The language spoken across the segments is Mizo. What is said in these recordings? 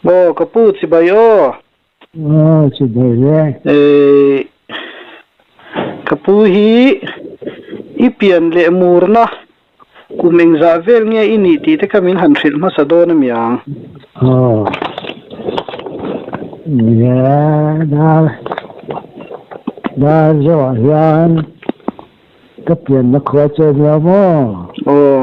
Aw ka pu chibai aw. Aw chibai le. Eh ka pu hi i pian leh murna kum engzah vel nge i nih tih te kha min han hrilh hmasa dawn a miang. Aw nia dar dar zawhah hian ka pianna khua che nia maw. Aw.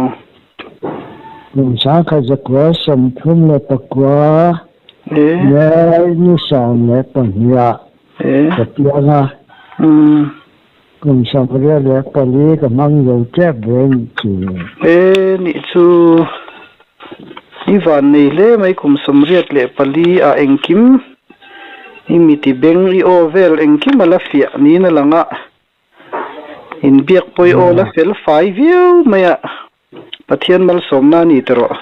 Kum sangkhat zakua 34 May ni 12 ah ka piang a. Kum 84 ka hmang zo tep ve nih chu. E nih chu i van nei hle mai kum 84 ah engkim i miti beng i aw vel engkim a la fiah niin a lang a. Inbiak pawi aw la fel fai viau mai a, Pathian malsawmna a ni ta rawh.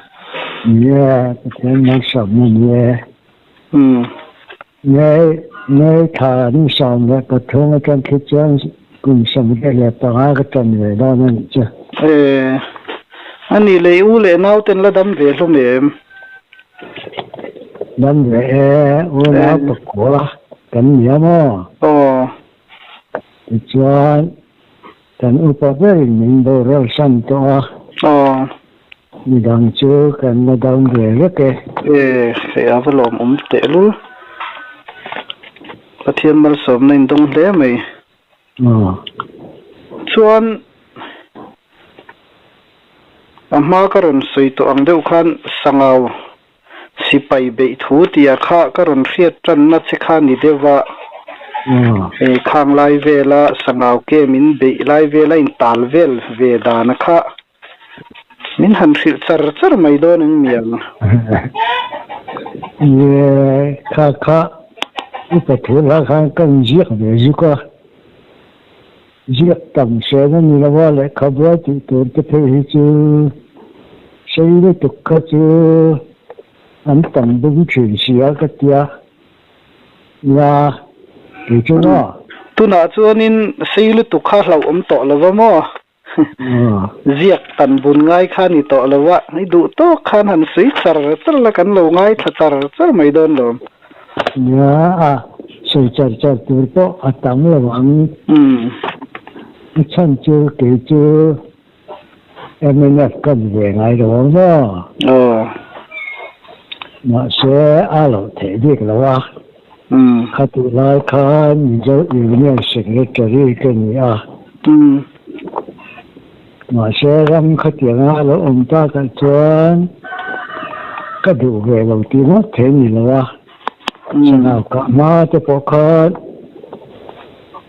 Nia, Pathian malsawmna a ni e. Umm. May, May thla ni 13 atang khi chuan kum 85 ka tan ve dawn a nih chu. E, a nih leh i u leh nau ten la dam ve hlawm em? Dam ve e, u nau pakua kan nia maw? Aw. Tichuan, kan upa berin min boral san tawh a. Aw. Midang chu kan la dam ve vek e. E, hei a va lawmawm tehlul. Pathian malsawmna in dawng hle mai. Aw. Chuan, a hma ka rawn sawi tawh ang deuh khan Sangau Sipai beih thu tia kha ka rawn hriat tanna che kha ni deuh va, he khang lai vela sangau ke min beih lai vela in tal vel ve dana kha min han hrilh char char mai dawn ang miang. Ye kha kha upa thu hla khan ka inziak ve zuk a, Ziak tam hriat a ni lo a, lehkhabu a tih tur te phei hi chu sei lutuk kha chu an tam bum thin si a ka tia nia kei chu maw. Tunah chuanin sei lutuk kha hlauhawm tawh lo va maw? Ziak tan bun ngai kha ni tawh lo va, i duh tawk khan han sawi char char la kan lo ngaithla char char mai dawn lo. Nia a sawi char char tur pawh a tam lo ang. A chhan chu kei chu mnf ka ni ve ngai lo ang maw? Aw. Mahse a loh theih bik lo a. Khatih lai khan Mizo Union Secretary ka ni a. Mahse ram khatianga a lo awm takah chuan ka duh ve lo tih ngawt thei ni lo a, Sangau kah hma te pawh khan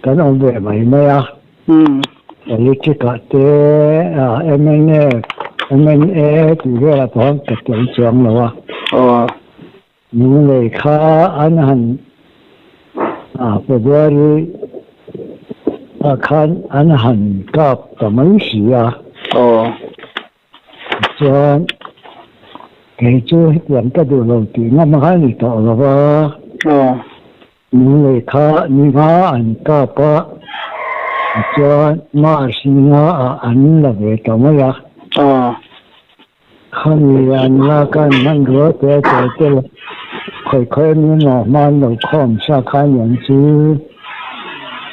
kan awm ve mai mai a, Politic ah te mnf, mna tih velah pawh khan ka tel chuang lo a. Lunglei kha an han February ah khan an han kap ta mai si a. Tichuan kei chu hetiang ka duh lo tih ngam a ni tawh lo va. Lunglei kha ni nga an kap a, tichuan March ni nga ah an la ve ta mai a. Khami an lak a hmanrua te te te leh khawi khawi min lo hman lo khawm sa khan an chu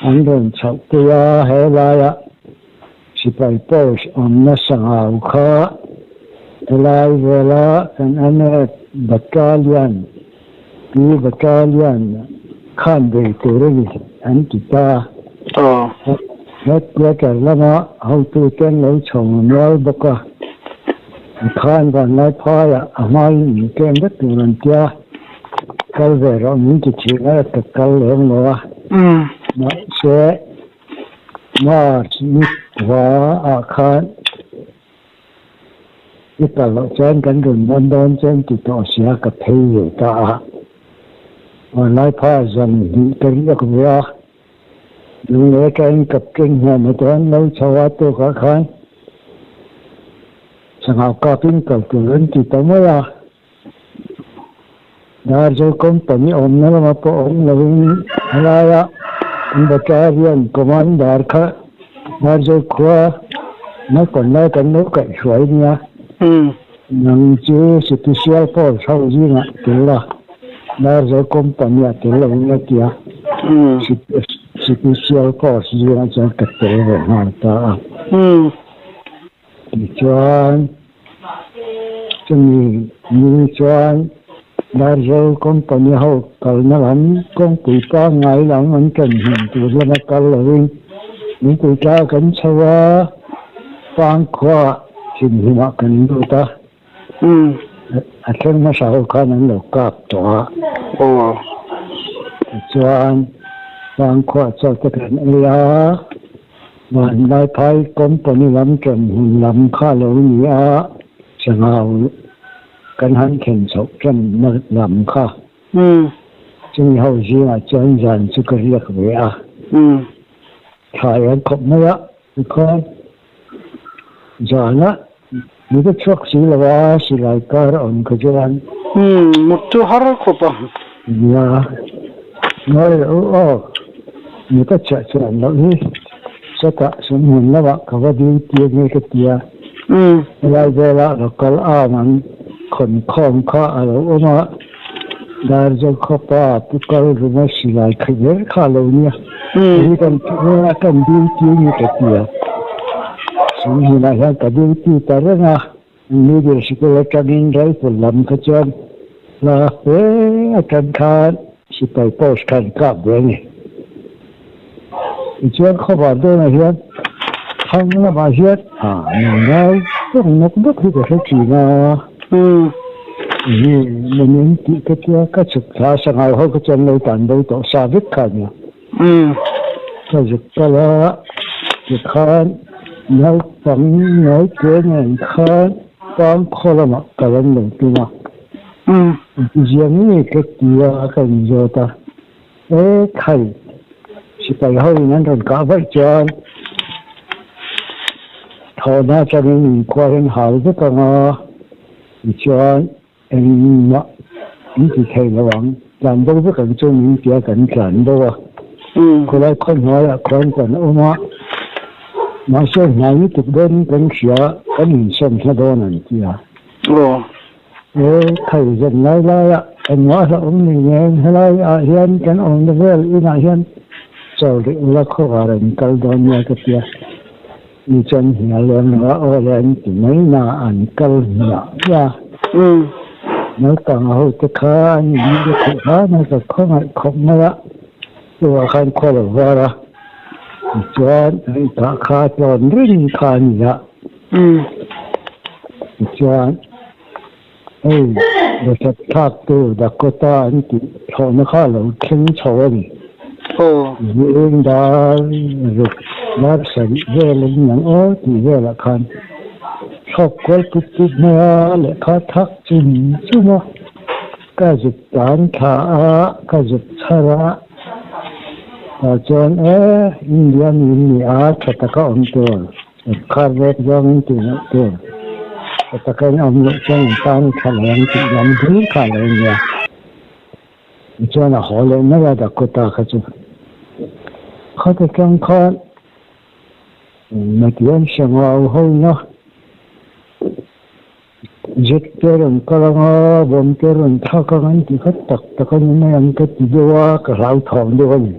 an rawn chhoh pui a, he laia sipai post awmna sangau kha helai vela kan mnf battalion P battalion khan bei tur a ni an ti ta. Headquarter lama hotuten lo chho nual bawk a, Khan vanlai phaiah a hmain in kem vek tur an tia, kal ve rawh min ti thin a, ka kal lem lo a. Mahse, March ni hua ah khan i kal loh chuan kan rawn dawn dawn che an ti tawh sia ka phei ve ta a. Vanlai phaiah zan hnih ka riak ve a. Lunglei atangin Captain hmuam a chuan lo chho a tukah khan sangau kapin kal tur an ti ta mai a. Darzo company awmna lama pawh awm lovin helaia an battalion commander kha Darzo khua naupang lai kan lo kaihhruai nia. Nang chu Special Force ho zingah tel a. Darzo company ah tel lo in a ti a, Special Force zingah chuan ka tel ve nghal ta a. Tichuan chumi ni chuan Darzo company ho kalna lam kawngpui pangngai lam an ṭan hmun tur lama kal lovin Lungpui tla kan chho a, Pangkhua thinhimah kan lut a. A thleng hmasa ho khan an lo kap tawh a. Tichuan Pangkhua chaw te kan ei a, Vanlaiphai company lam ṭan hmun lam kha a lo ni a, Sangau kan han thlen chhoh ṭanna lam kha. Chumi ho zingah chuan zan chu ka riak ve a. Thla eng khawp mai a, tikhawn zana mi ka chhuak si lo a, silai kar a awm kha chuan. Mut chu har khawp a. Nia, ngawi rawh u aw, mi ka chhiah chuan loh hi sawtah sumhmun lamah ka va duty ange ka ti a. Helai velah local arm an khawn khawm kha a lo awm a. Darzo khawpa pu kal ruma silai kha ber kha lo nia. Hei kan hnenah kan duty a ni ka ti a. Chung hnenah hian ka duty ta reng a. Middle sikul atangin rifle lam kha chuan hla fe atang khan sipai post khan kap ve a ni. Tichuan khawvar dawnah hian thlang lamah hian nau tawng nawk nawk hi ka hre thin a. Ih min in tih ka tia ka chhuk thla sanghal ho kha chuan lo tan bo tawh sa vek kha ania. Ka zuk kal a tikhan naupang nawi te nen khan pangkhaw lamah kal an lo tum a. Ziang nge ka ti a ka inzawt a. E khai, sipai ho in an rawn kah vaih chuan thawhna atangin inkhua hian hal vek ang a, tichuan engmah min ti thei lo ang, tlan bo vek ang chu min tia kan tlan bo a. Khawlai khaw hnuaiah khuan kan awm a, mahse hnai lutuk dawnin kan hria, kan insawn hla dawn an ti a. He thai zan lai laiah engmah hlauhawm nei nen helai ah hian kan awmna vel inah hian chaw rih ula khawvar an kal dawn nia ka tia. Mi chuan hnial lem lo a aw le an ti mai na an kal hniah hniah a. Naupang a hote kha an in be theih hlan a ka khawngaih khawp mai a, chuvah khan khua lo var a tichuan an tah kha tlawn reng kha a ni a. Tichuan hei Basat thlaktu Dakota an tih thlawhna kha a lo thleng chho a ni. Zing dar ruk dar sarih vel in ang aw tih velah khan thlawk kual put put mai a, lehkha thak chum chum a, ka zuk tan thla a, ka zuk chhar a, tah chuan e India mi in ni a, tha taka awm tur. Khar vek zawngin tih loh tur ka takin awm loh chuan an tan tha lo ang tih lam hlir kha a lo nia. Tichuan a haw leh mai a Dakota kha chu. Khata tang khan Matian Sangau ho na jet te rawn kal ang a, bomb te rawn thlak ang an ti kha tak tak a ni mai ang ka ti deuh a, ka hlauthawng deuh a ni.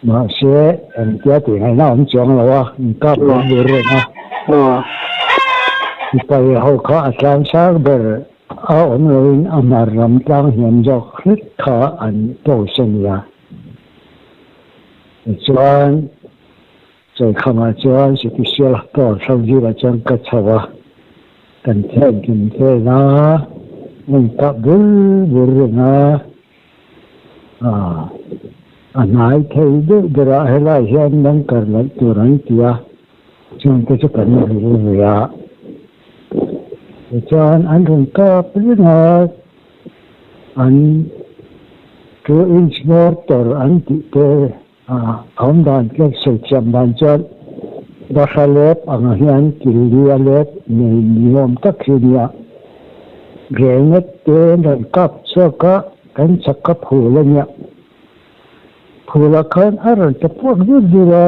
Mahse, engtia tih ngaihna awm chuang lo a, inkap lo bur reng a. Sipai ho kha a tlang sang ber a awm loin a hmar lam tlang hniam zawk hret kha an post a nia. Tichuan, Chawikhamah chuan Sipisial post ho zirah chuan ka chho a, kan thlen kim thlen a, a inkap bur bur reng a. A hnai thei deuh berah helai hian bunker laih tur an ti a, chungte chu kan vil ve a. Tichuan an rawn kap reng a, an two inch mortar an tih te a awm dan tlem sawi thiam dan chuan bahra lep ang hian kil li a lep nei ni awm tak hi a nia. Grenade te an rawn kap chhuak a, kan chak a phul a nia. Phul ah khan a rawn ta puak zut zut a,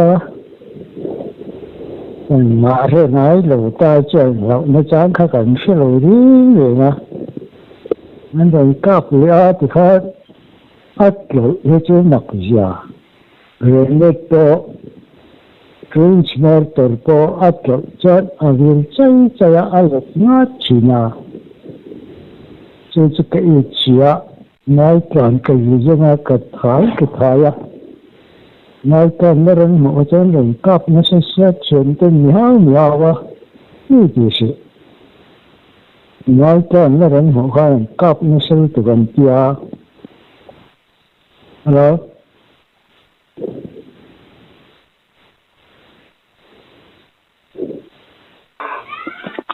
engmah hre ngai lo ta chuan hlauhna chang kha kan hre lo reng reng a. An rawn kap leh a tikhan a tlawlh hi chu mak zia. Grenade pawh French mortar pawh a tlawlh chuan a vir chai chai a, a let ngat thin a. Chu chu ka itchhia Ngaitlan ka zizeng a, ka thai ka thai a. Ngaitlan na rawn hmuh chuan rawn kap nasa sia thiante mihau mihau a mi tih hrih. Ngaitlan na rawn hmuh khan an kap nasa lutuk an ti a. Hello.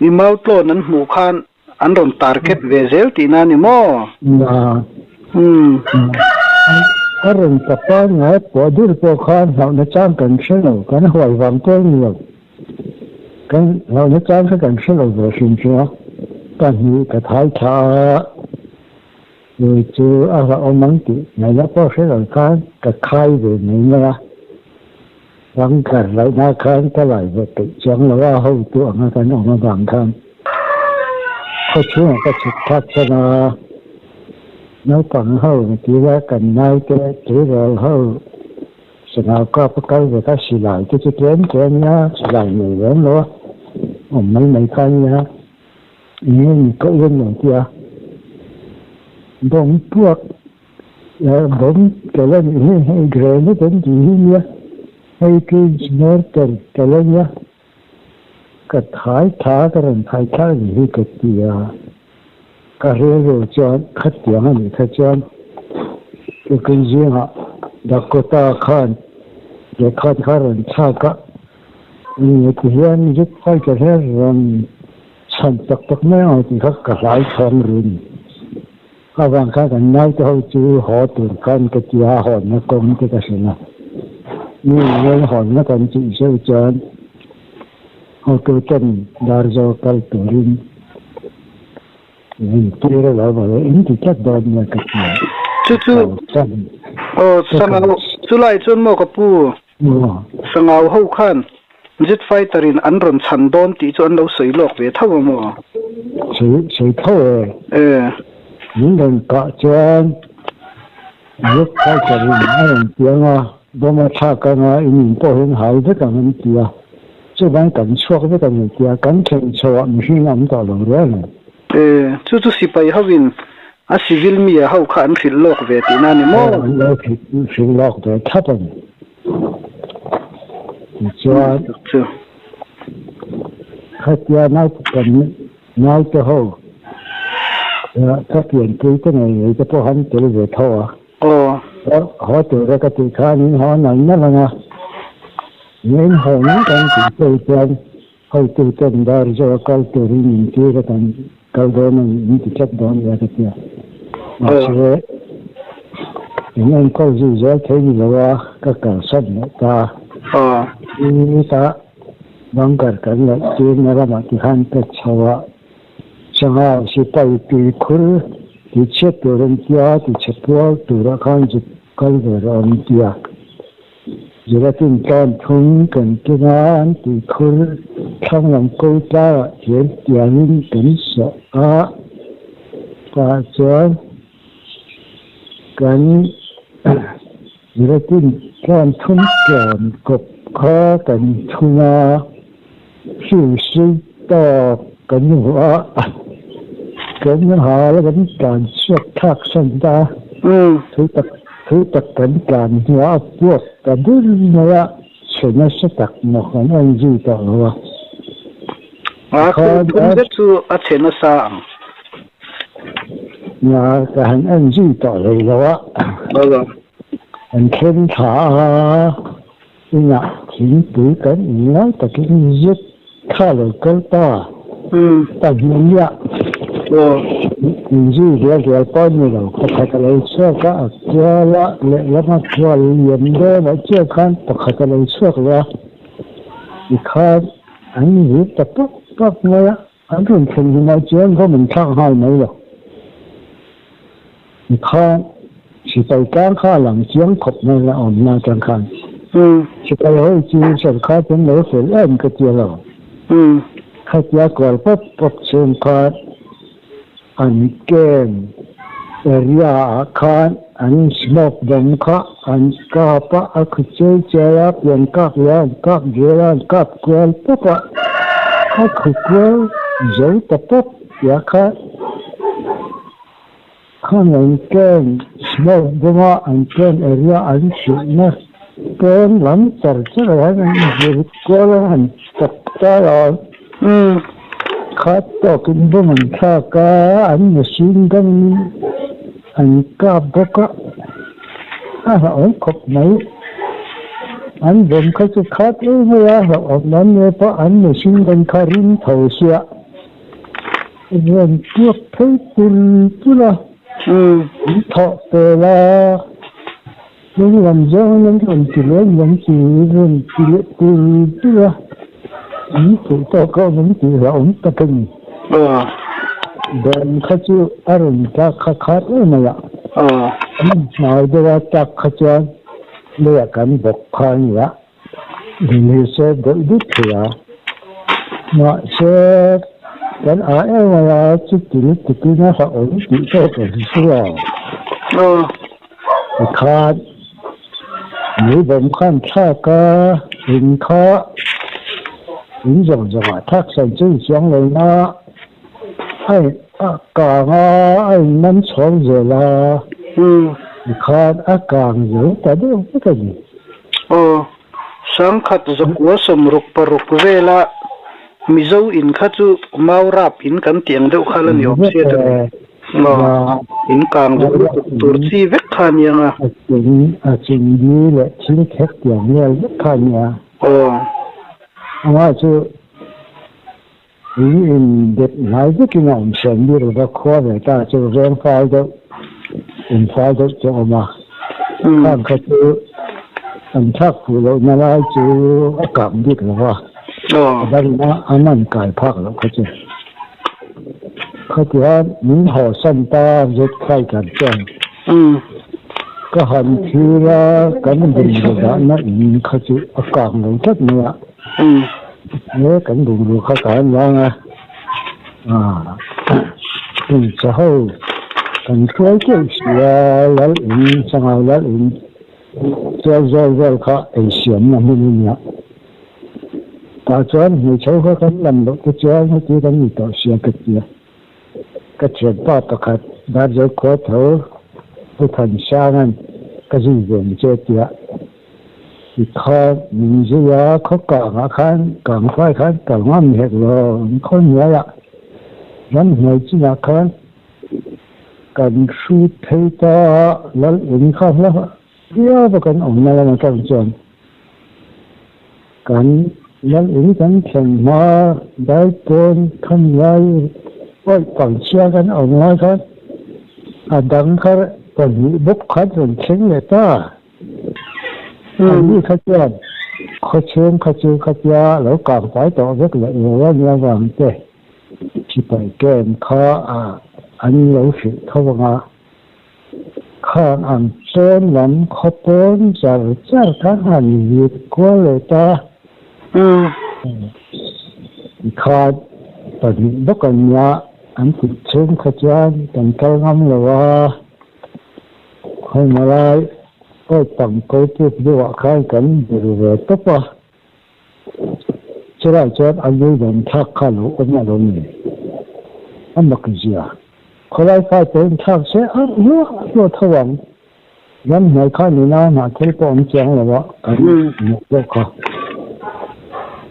I mau tlawn an hmuh khan an rawn target ve zel tihna a ni maw? Nia. A rawn ka pangngai pawh dur pawh khan hlauhna chang kan hre lo, kan huai vang pawh a ni lo. Kan hlauhna chang kha kan hre lo ve hrim hrim a, ka hnih ka thai thla a, chu a hlauhawm ang tih ngaihna pawh hre lo khan ka khai ve mai mai a. Bunker laihna khan ka lai ve peih chuang lo a, hotu anga kan awm avang khan khawchhungah ka chhuk thlak chuan a, naupang ho tila kan naute tleirawl ho sanau kap a kal ve kha silai te chu tlem tlem nia, silai nei lem lo a, awm mai mai kha nia, eng nge ni koh hian lo ti a, bawng puak Bawm tel a nih hi, hei granite an tih hi nia, hei twins mortar tel a nia, ka thai tha ka rawn thai thlak a nih hi ka ti a, ka rilru chuan khatiang a nih kha chuan tukin zingah Dakota khan lehkha te kha rawn thlak a, eng nge ti hian zet fighter hian rawn chhan tak tak mai ang tih kha ka hlai thawng rin. Kha vang khan kan naute ho chu haw tur khan ka ti a, hawnna kawng te ka hrilh a. Mi ngei hawnna kan tih zeuh chuan hotu ten Darzo kal turin min tir a lo mawle, in ti tlat dawn nia ka ti a. Chu chu aw Sangau chulai chuan maw ka pu Sangau ho khan Jet fighter in an rawn chhan dawn tih chu an lo sawi lawk ve tho a maw? Sawi sawi tho e. E. Min rawn kah chuan jet fighter in a rawn piang a, bomb a thlak anga in in pawh hian hal vek ang an ti a, chuvang kan chhuak vek ang an ti a, kan thlen chho ah mihring a awm tawh lo reng ang. E, chu chu sipai ho in a civil mi a ho kha an hrilh lawk ve tihna a ni maw? E, an lo hrilh lawk ve thlap a ni. Tichuan, khatia naupang naute ho ka pianpui te ngei ngei te pawh han tel ve tho a. Haw tura ka tih khan in haw nal nal ang a, in haw mai kan tih pawh chuan hotu ten dar zawh a kal turin min tir a kan kal dawn a ni, min ti tlat dawn nia ka tia. Mahse, in enkawl zui zel thei ni lo a, ka kalsan leh ta. Chutah bunker kan laih tirna ramah tikhan ka chho a, sangha sipai tuikhur tichhiat tur an tia, tichhe puar turah khan zuk kal ve rawh an tia. Gelatin tlan thum kan tum a, an tuikhur thlang lam ko tlangah thian tiangin kan sawh a, tah chuan kan gelatin tlan thum tlawn kawp kha kan thum a, hriu sei tawk kan vuah a, kan hal a kan tlan chhuak thlak san ta a, thui tak Thu tak kan tlan hnuah a puak ta dur mai a, chhe nasa tak maw kan en zui tawh lo a. A thil thum zet chu a chhe nasa ang. Nia, ka han en zui tawh hlei lo a. Kan thleng thla a, inah thingpui kan in lai takin zet Thla lo kal ta. Ta hmeiah inzui rial rial pawh a ni lo. Pakhat a lo chhuak a, a kual a, lehlam a kual liam dawn ah chiah khan pakhat a lo chhuak leh a. Tikhan an vir ta pawp pawp mai a, an rawn thlen hunah chuan rawm an thlak nghal mai lo. Tikhan sipai tlang kha a lang chiang khawp mai la awmna atang khan. Sipai ho chu sorkar chu an lo fel em ka tia lo. Khatia kual pawp pawp chhung khan an ken. Area ah khan an smoke bomb kha an kap a, a khu chei chei a, pian kak leh a an kak zel a, an kap kual pawp a, a khu kual zo ta pawp tia kha khan an ken smoke bomb a an ken area an hrilhna pawn lam char char ah hian an inzir kual a han chak ta a. Khat tawkin bomb an thlak a, an machine gun an kap bawk a, a hlauhawm khawp mai. An bomb kha chu khat em mai a, hlauhawm nan nge pawh an machine gun kha ring tho sia rawn puak phei pul pul a, an thawh pel a, hnung lam zawngin an rawn ti leh an rawn ti rawn ti leh pul pul a, an fuh tawk a awm an tih hlauhawm tak a ni. Bomb kha chu a rawn tlak kha khat em mai a, an hnai deuh a tlak kha chuan leiah kan bawk kha a ni a. Ni se deuh dut thei a, mahse kan ah em mai a, chuti lutukin a hlauhawm tih pawh ka hre hrua. Tikhan meibawm khan thlak a, in kha in zawng zawngah thlak san chu in chuang lo na, a in a kang a, a in man chhawng zel a, tikhan a kang zo ta deuh vek a ni. Aw, 1966 vela Mizo in kha chu Mau rap in kan tih ang deuh kha la ni awm sia chu ni. Aw, in kang duh lutuk tur chi vek kha a nia nga. A chung a chung ni leh thil khek tiang vel vek kha a nia. Aw. Amah chu in in dep hnai vekin a awm siam bik lova khua ve ta chu veng fal deuh in fal deuh chu a awm a, khang kha chu an thlak fuh lohna lai chu a kang bik lova a dangin a man kai phak loh kha chu. Khatihan min hawsan ta zet khai kan chuan ka han thlir a kan bungraw dahna in kha chu a kang lo tlat mai a. He kan bungraw kha ka han vang a, hmeichhe ho kan hruai teuh si a, lal in sangau lal in chuan zawl vel kha ei siamna hmun a nia. Tah chuan hmeichhe ho kha kan lam loh te chuan heti kan ni tawh sia ka ti a, ka thianpa pakhat Darzo khua tho Pu Thansang'an ka zui ve ang che a ti a. Tikhan min zui a, khaw kangah khan kang fai khan kal ngam hek lo, an khaw hnuaiah ramhnuai chinah khan kan hrut phei ta a, lal in kha hla viau a kan awmna lam atang chuan kan lal in kan thlen hma daipawn kham lai awih pangchhia kan awm lai khan a dang kha pahnih bawk khan rawn thleng leh ta. Anni kha chuan khawchhung kha chu khatia lo kang fai tawh vek leh lo a nia vang te sipai camp kha an lo hrilh tho ang a, khang ang chawn lam khaw pawn char char khan han vit kual leh ta. Tikhan pahnih bawk an nia an tih chhung kha chuan kan kal ngam lo a. Heng lai awi pang ko puk deuhah khan kan bir ve tawp a, chulai chuan a lu rawn thlak kha lo awm a lo ni. A mak zia. Khawlai fai pawhin thlak se a hluah hluah tho ang. Ramhnuai kha nuna hnah thil pawh awm chiang lo a kan hmuh pawh kha.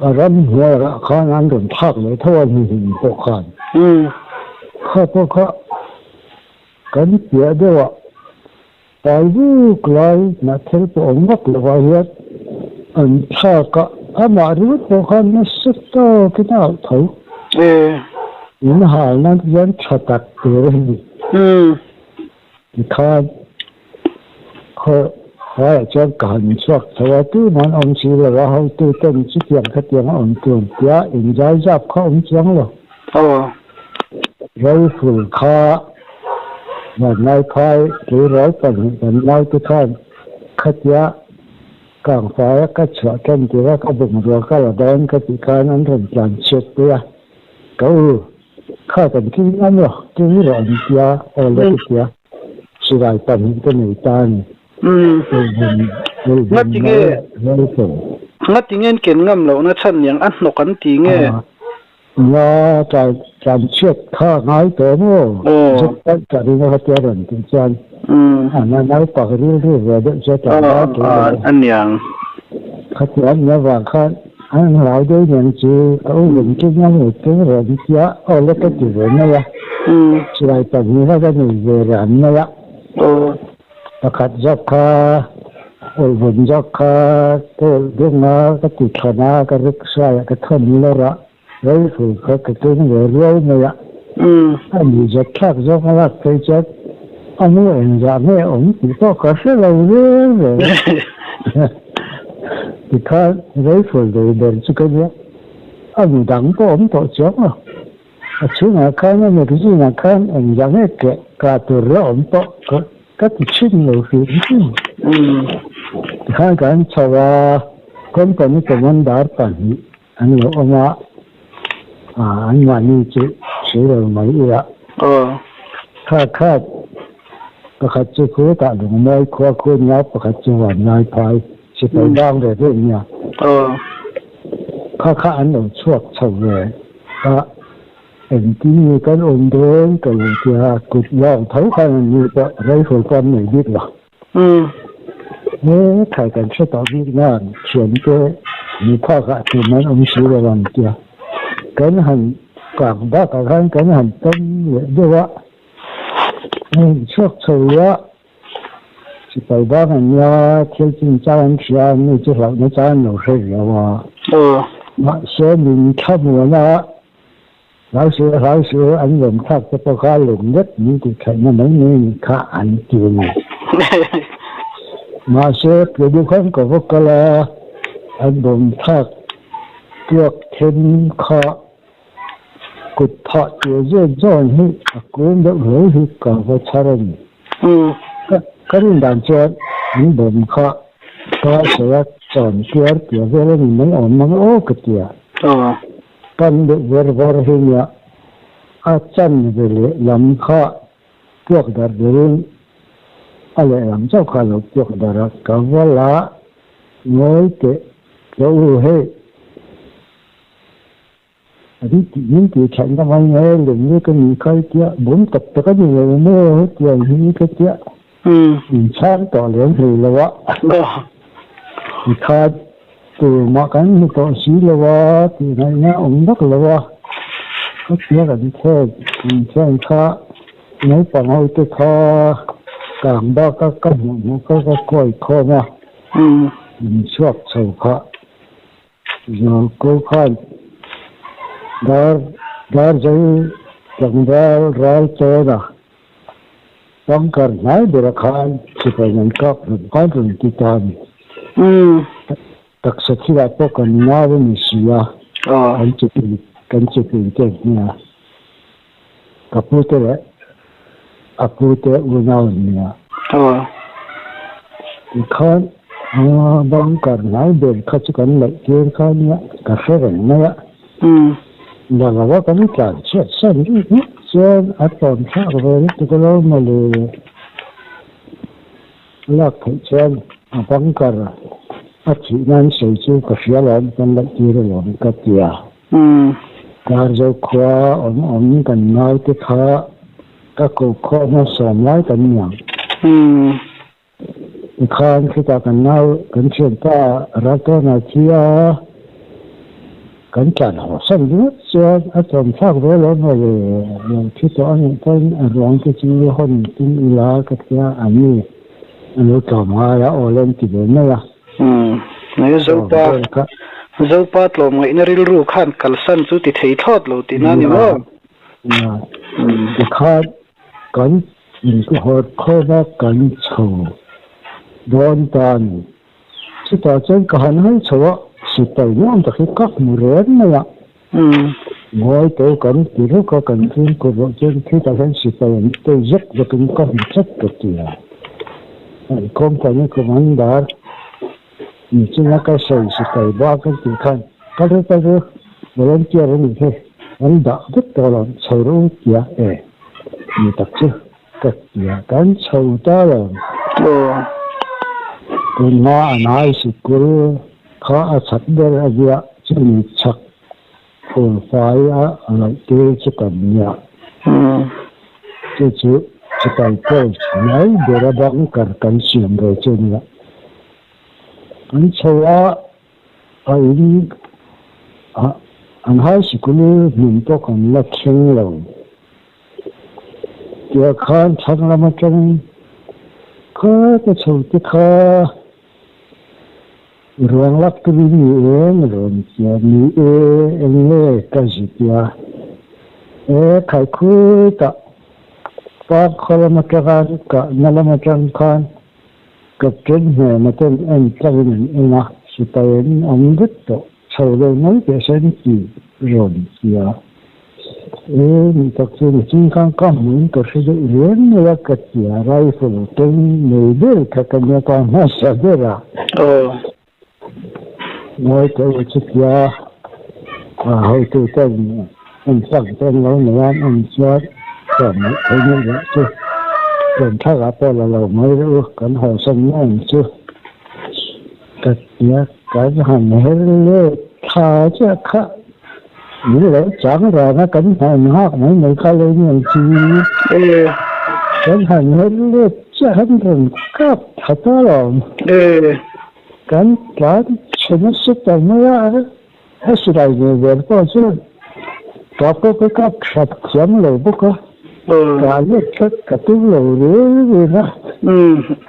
A ramhnuaiah khan an rawn thlak leh tho a hnuhnun pawh khan. Kha pawh kha. Kan piah deuhah pai buk lai hnahthel pawh awm vak lovah hian an thlak a, amah ringawt pawh khan nasa tawkin a auh tho. In hal nan hian tha tak tur a ni. Tikhan khaw hnuaiah chuan ka han chhuak tho a, tuman awm si lo a, hotu ten chutiang khatiang a awm tur tia inzaizap kha awm chuang lo. Rifle kha vanlai phai tleirawl pahnih kan naute khan khatia kangfaia ka chhuah tan tir a, ka bungrua ka la dawn ka tih khan an rawn tlan chhiat pui a, ka u kha kan kil ngam lo, kil rawh an tia, aw le ka tia. Silai pahnih ka nei ta a ni. Ngati nge ngati nge an ken ngam lohna chhan niang a hnawk an ti nge? Nia, tlan chhiat kha ngai tawh maw? Zuk paih ka ring a ka tia rawn tih chuan a naupang rilru ve deuh chu a tlan lai tur a ni. A niang. Khatiang nia vang khan an hlau deuh niang chu ka u veng tum a ni tum rawh an tia aw le ka ti ve mai a. Silai pahnih kha ka nei ve ran mai a. Pakhat zawk kha awlhbun zawk kha ka awlh dung a, ka ti thawn a, ka rickshaw ah ka thawn lawr a, rifle kha ka keng ve rual mai a. A ni zawt thlak zawk a lak phei chuan a mu engzah nge awm tih pawh ka hre lo reng reng. Tikhan rifle nei ber chu ka nia, a mi dang pawh awm tawh chiang lo. A chhungah khan a magazine ah khan engzah nge keh kah tur la awm pawh ka ka ti chhin lo hrim hrim. Tikhan kan chho a, company commander pahnih an lo awm a, anmahni chu hre lo mai ila. Kha khat pakhat chu khutah lungmawi khua khu nia, pakhat chu vanlai phai sipai bang ve ve nia. Kha kha an lo chhuak chho ve. A engtin nge kan awm dawn ka lo ti a, kut lawng tho khan an ni pawh rifle pawh an nei bik lo. He thai kan hre tawh bik nan thiante ni phak ah tum an awm si lo ang tia kan han kak bakah khan kan han tawm leh deuh a, a inchhuak chho a. Sipai bang an nia, thil chinchang an hria a, mi chu hlauhna chang an lo hre riau a. Mahse min thlamuan a, hlau suh hlau suh an rawn thlak te pawh kha lung vek min tih theihna mai mai ni kha an ti a ni. Mahse Produkhang ka va kal a, an rawn thlak puak then kha Kut phah tur zet zawn hi a kung deuh hle hi ka va chhar a ni. Ka rin dan chuan an bawm kha ka sawi a chawn tuar tia vel a ni mai awm mang aw ka ti a. Pan deuh ver var hi nia a chan ve leh lam kha puak darh berin a lehlam chauh kha a lo puak darh a, ka va la ngawi teh ka u hei. Min tih that na mai nge lem nge ka nih kha tia bawm tak tak a ni lo maw hetiang hi ka tia in chhang tawh lem hlei lo a tikhan tur mah kan hmu tawh si lo a tih ngaihna awm vak lo a ka tia kan thlen in thlen kha naupang ho te kha kang bak a ka hmuh hmuh kha ka kawi khawm a in chhuak chho kha. Zawlko khan dar Darzo tlangval ral tawn a bunker hnai berah khan sipai an kap hlawm khan rawn ti ta a ni. Taksa thilah pawh kan nau a ni si a, kan chepin kan chepin te an nia. Ka pu te leh a pu te unau an nia. Tikhan bunker hnai ber kha chu kan laih tir kha nia ka hre reng mai a. Lalo a kan tlan chhiat san rih rih chuan a tlawm thlak ve lutuk alo mawle. A lak theih chuan a bunker a thih nan sawi chu ka hria alawm kan laih tir alawm ka ti a. Darzo khua awm awm kan naute kha ka ko khawh hma sawm lai kan ni ang. Tikhan khitah kan nau kan thianpa Raltawna thi a, kan tlan haw san ringawt chuan a tlawm thlak ve lo maw le, lo thi tawh a nih pawhin a ruang te chu hawn tum ila ka tia a ni, a lo tlawm ngai a, aw le an ti ve mai a. Zopa Zopa tlawmngaihna rilru khan kalsan chu ti thei thlawt lo tihna a ni maw? Tikhan kan inhawt khawm a, kan chho dawn ta a ni. Chutah chuan ka han hawi chho a, sipai nuam tak hi ka hmu reng mai a. Ngawi tawh kan ti ruk a, kan fimkhur loh chuan khitah hian sipai an tei zek zekin ka hmu tlat ka ti a. Company commander Nichina ka sawi sipai bak an tih khan kal ru kal ru volunteer a nih hi an dah vek tawh lo chho ru tia e ni tak chu. Ka tia kan chho ta lo. Aw. Tunhma an high sikul kha a chak ber a ziah chumi chak phurfai a ngaih tir chu kan nia. Chu chu sipai post mai bera bunker kan siam ve chu nia. An chho a, a in an high sikul hmun pawh kan la thleng lo. Tiah khan thlang lam atangin kha ka chho te kha ruang lak turin ni eng rawn tia ni e eng nge ka zi tia e khai khutah park khaw lam atanga kahna lam atang khan captain hnena ten en tlangin an en a sipai an awm vek tawh chho lo mai teh se an ti rawn tia. E ni tak chu ni ching khan ka hmuin ka hre deuh reng mai a ka ti a, rifle keng nei ber kha ka nia ka hmasa ber a. Aw. Ngawi teh u chutia a hotu ten en tlak te an lo nei a an awm chuan tlawm ngaih theih neuh loh chu tlawm thlak ah pawh la lo mai reuh u kan hawsan mai ang chu ka ti a, kan han her let thla chiah kha. Min lo chang ran a kan han nghak mai mai kha lo ni ang chi. E. Kan han her let chiah han rawn kap tha ta lo. E. Kan tlan chhe nasa ta mai a, a silai ve vel pawh chu kap pawh ka kap that thiam lo bawk a. Ka let tlat ka tum lo reng reng a.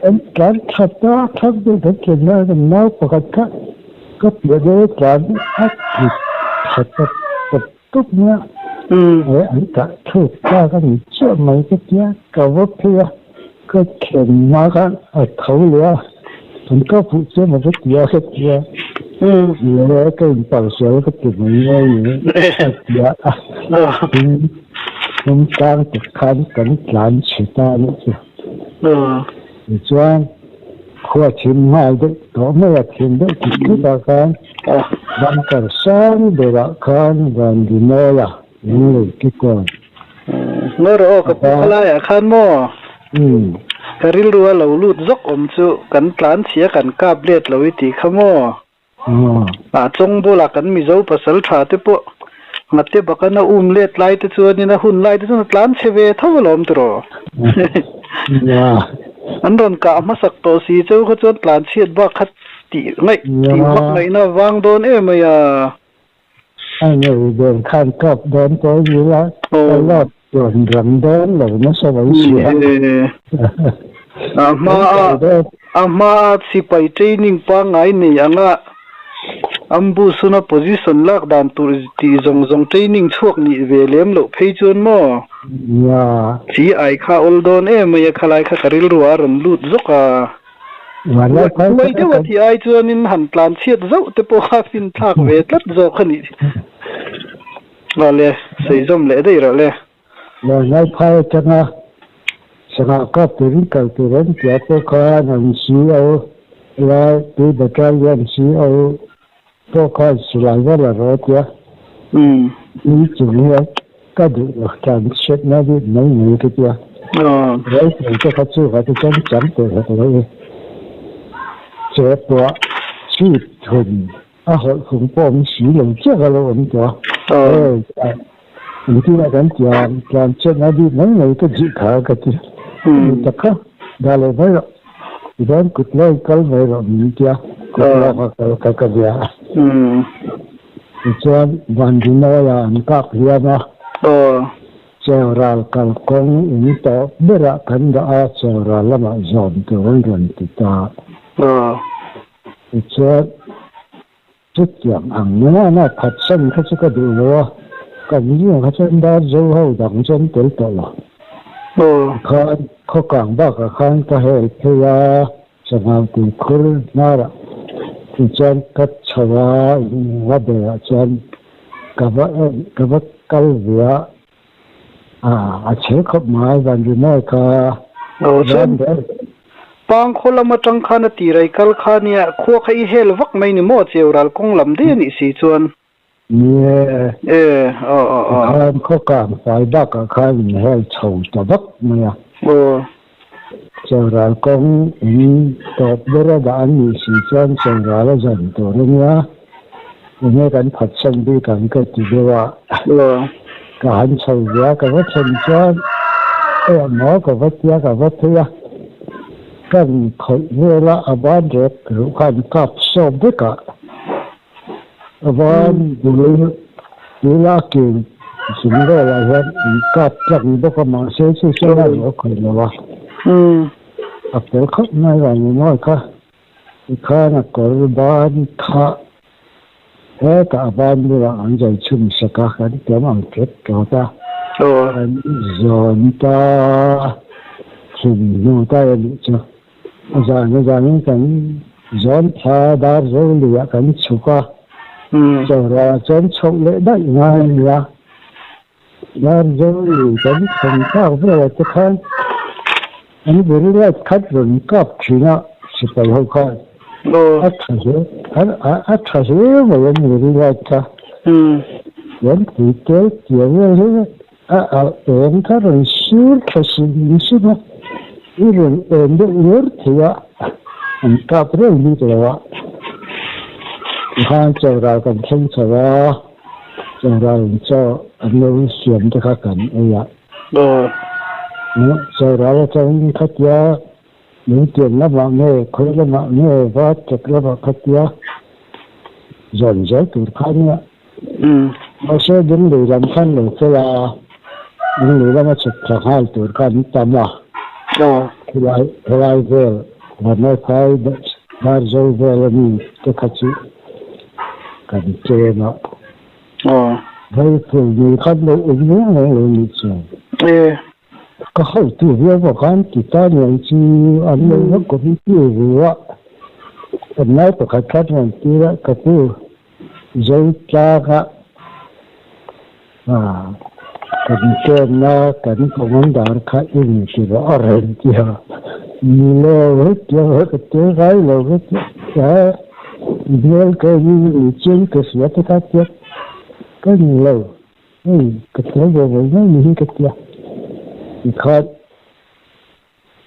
Kan tlan tha ta thak deuh kan thlen lai kan nau pakhat kha. Ka piah deuh a tlan a tlu tha tawp tawp tawp mai a, he an kah thluk tlak a ni chiah mai ka tia, ka va phei a, ka thlen hma khan a tho leh a, an ka fuh chiah maw ka ti a ka tia, le ka inpalsual ka ti mai mai ni a tia a, tin hnung tlang tak khan kan tlan chhe ta a nih chu. Tichuan. Khua thim nghal deuh tawh mai a, thim deuh tih tut ah khan bunker sang berah khan Vanrimawia min lo ti kawn. Ngawi rawh aw, ka pu khalai ah khan maw? Ka rilru a lo lut zawk awm chu kan tlan chhia kan kap let lo i tih kha maw? A chawng bulah kan Mizo pasal tha te pawh ngate bakana um let lai te chuanin a hun lai te chuan a tlan chhe ve tho alawm tiraw. An rawn kah hmasak tawh si cheu kha chuan tlan chhiat bak kha tih ngaih tih vak ngaihna vang dawn em mai a. A ngei ber khan kap dawn pawh a ni la, a lawt rawn rang dawn lo nasa mai si a. A hma a a hma a sipai training pangngai nei anga ambush huna position lak dan tur tih zawng zawng training chhuak nih ve lem loh phei chuan maw? Chi ai kha awl dawn em mai a, khalai kha ka rilru ah a rawn lut zawk a. Huai deuh a tih ai chuanin han tlan chhiat zauh te pawh kha fin thlak ve tlat zawk a nih. Vale, sawi zawm leh daih rawh le. Vanlai phai atanga sangha kap turin kal tur an tia pawh khan an CO lai tui battalion CO pawh khan silai va la rawh a tia. Ni chung hian ka duh lo tlan chhiatna bik mai mai ka tia. Rifle te kha chu ka ti chang chang teh hek lo e. Che pawh chhip thun a hawlh khum pawh awm si lo chiah ka lo awm tawh a. Hei engtin a kan tia tlan chhiatna bik mai mai ka duh kha ka ti. Ni tak kha dah lo mai rawh. Tichuan kut lawk kal mai rawh min tia kut lawk a kal kha ka bia a. Tichuan Vanrinawiah an kak hliam a, Cheural kalkawng in tawh berah kan dah a, Cheural lamah zawm tur an rawn ti ta. Tichuan chutiang ang nana phatsan kha chu ka duh lo a, kan zingah kha chuan dar zo ho dang chu an tel tawh lo. Tikhan khawkang bakah khan ka hel phei a. Sangha tuikhur hnarah tichuan ka chho a, va berah chuan ka va en ka va kal ve a, a chhe khawp mai Vanrimawi kha. Aw chuan Pangkhaw lam atang khan a tirai kal kha nia, khua kha i hel vak mai ni maw Cheural kawng lam daih a nih si chuan. Ni e. E, aw aw aw. Tikhan khaw kang fai bakah khan in hel chho ta vak mai a. Aw. Choral kawng in tawp ber a dah an nih si chuan choral a zan tur a nia. Enge kan phatsan bik ang ka ti deuh a. Aw. Ka han chho ve a, ka va thlen chuan eh maw ka va tia ka va phei a. Kan khawih vel a, a ban rek ruh kha an kap sawp vek a. A ban bul bul a kil zung velah hian an kap tlang bawk a, mahse chu chuan a ruh a khawih lo a. A fel khawp mai vang ni mawi kha. Tikhan a kawr ban kha hetah a ban bulah an zai chhun sak a, kan tiam ang tep tawt a. Kan zawn ta thin hnu ta e nih chu. A zan a zanin kan zawn thla dar zo luiah kan chhuk a, chawrah chuan chhoh leh daih ngai a ni a. Dar zo lui kan thlen thlak velah te khan an veri light khat rawn kap thin a, sipai ho khan a tha hle a tha hle mai an veri light kha. Chuan tui tel tia vel hi A alh eng kha rawn sur thla sim sim a, i rawn en deuh ngawr thei a, an kap reng bik lo a. Tikhan chawral kan thleng chho a, chawral in chaw an lo siam te kha kan ei a. Chawral atangin khatia lungtian lamah nge khawi lamah nge va tek lamah khatia zawn zel tur kha a nia. Mahse Dinglui lam khan lo fel a, Dinglui lama chhuk thla nghal tur kha an tam a. Helai helai vel Vanlaiphai Darzo vel a mi te kha chu kan tlem a. Rifle nei khan lo awm reng reng lo nih chuan. Ka hotu viau pawh khan ti ta niang chu an lo va committee ru a, kan nau pakhat khan rawn tir a, ka pu Zotlanga kan chenna kan commander kha i ni ti rawh a rawn ti a, ni lo hetiang hi ka tel ngai lo hetiang a hmel ka hi ni chiang ka hria te kha tia ka ni lo hei ka tel ve ve mai ni hi ka tia tikhan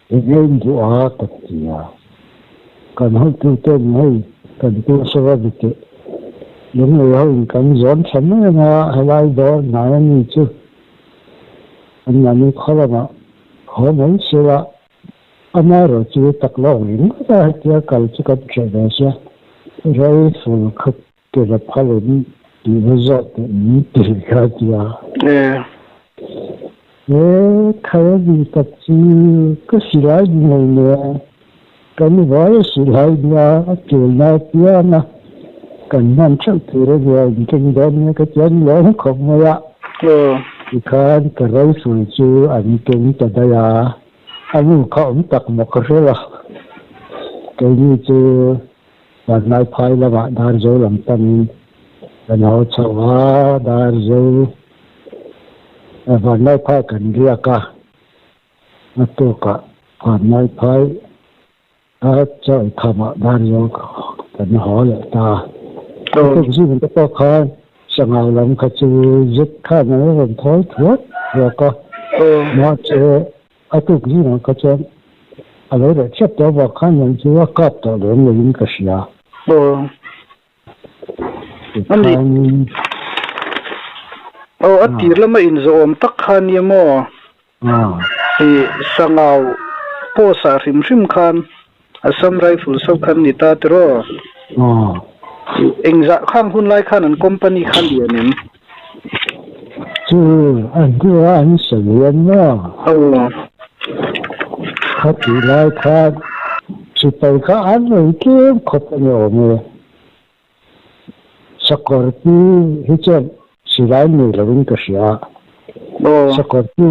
I ngei duh a ka ti a, kan hotute in hei kan pu sava ni teh lunglei ho in kan zawn tha mai ang a, helai dawr hnai a ni chu an mahni khaw lamah haw mai sela amaherawh chu tak lawk ringawt a hetia kal chu kan hreh ve sia rifle kha Ke la phal in tih na zawh teh min ti kha a ti a. He thai a ni tak chu ka silai ni hlei nen kan vai a silai nia a tul na apiang a kan hman theuh tur a nia in keng dawn nia ka ti a ni lo khawp mai a. Tikhan ka rifle chu an keng ta daih a, a nu kha awm tak maw ka hre lo. Keini chu Vanlaiphai lamah Darzo lam panin kan haw chho a, Darzo Vanlaiphai kan riak a, a tukah Vanlaiphai a chawi khamah Darzo kan haw leh ta. A tuk zing te pawh khan Sangau lam kha chu zet khan an rawn thawi thuak thuak a, mahse A tuk zingah kha chuan a lo reh chhiat tawh avang khan lam chu a kap tawh lem loin ka hria. Aw. Tikhanin. Aw, a tir lama inzawhawm tak kha nia maw? I Sangau post ah hrim hrim khan Assam Rifles ho khan ni ta tiraw? Engzah khang hun lai khan an company kha lian em? Chu a hnua an sawi hian maw? Aw. Khatih lai khan sipai kha an rawn tlem khawp a ni awm e. Sakawr pi hi chuan silai nei lovin ka hria a. Sakawr pi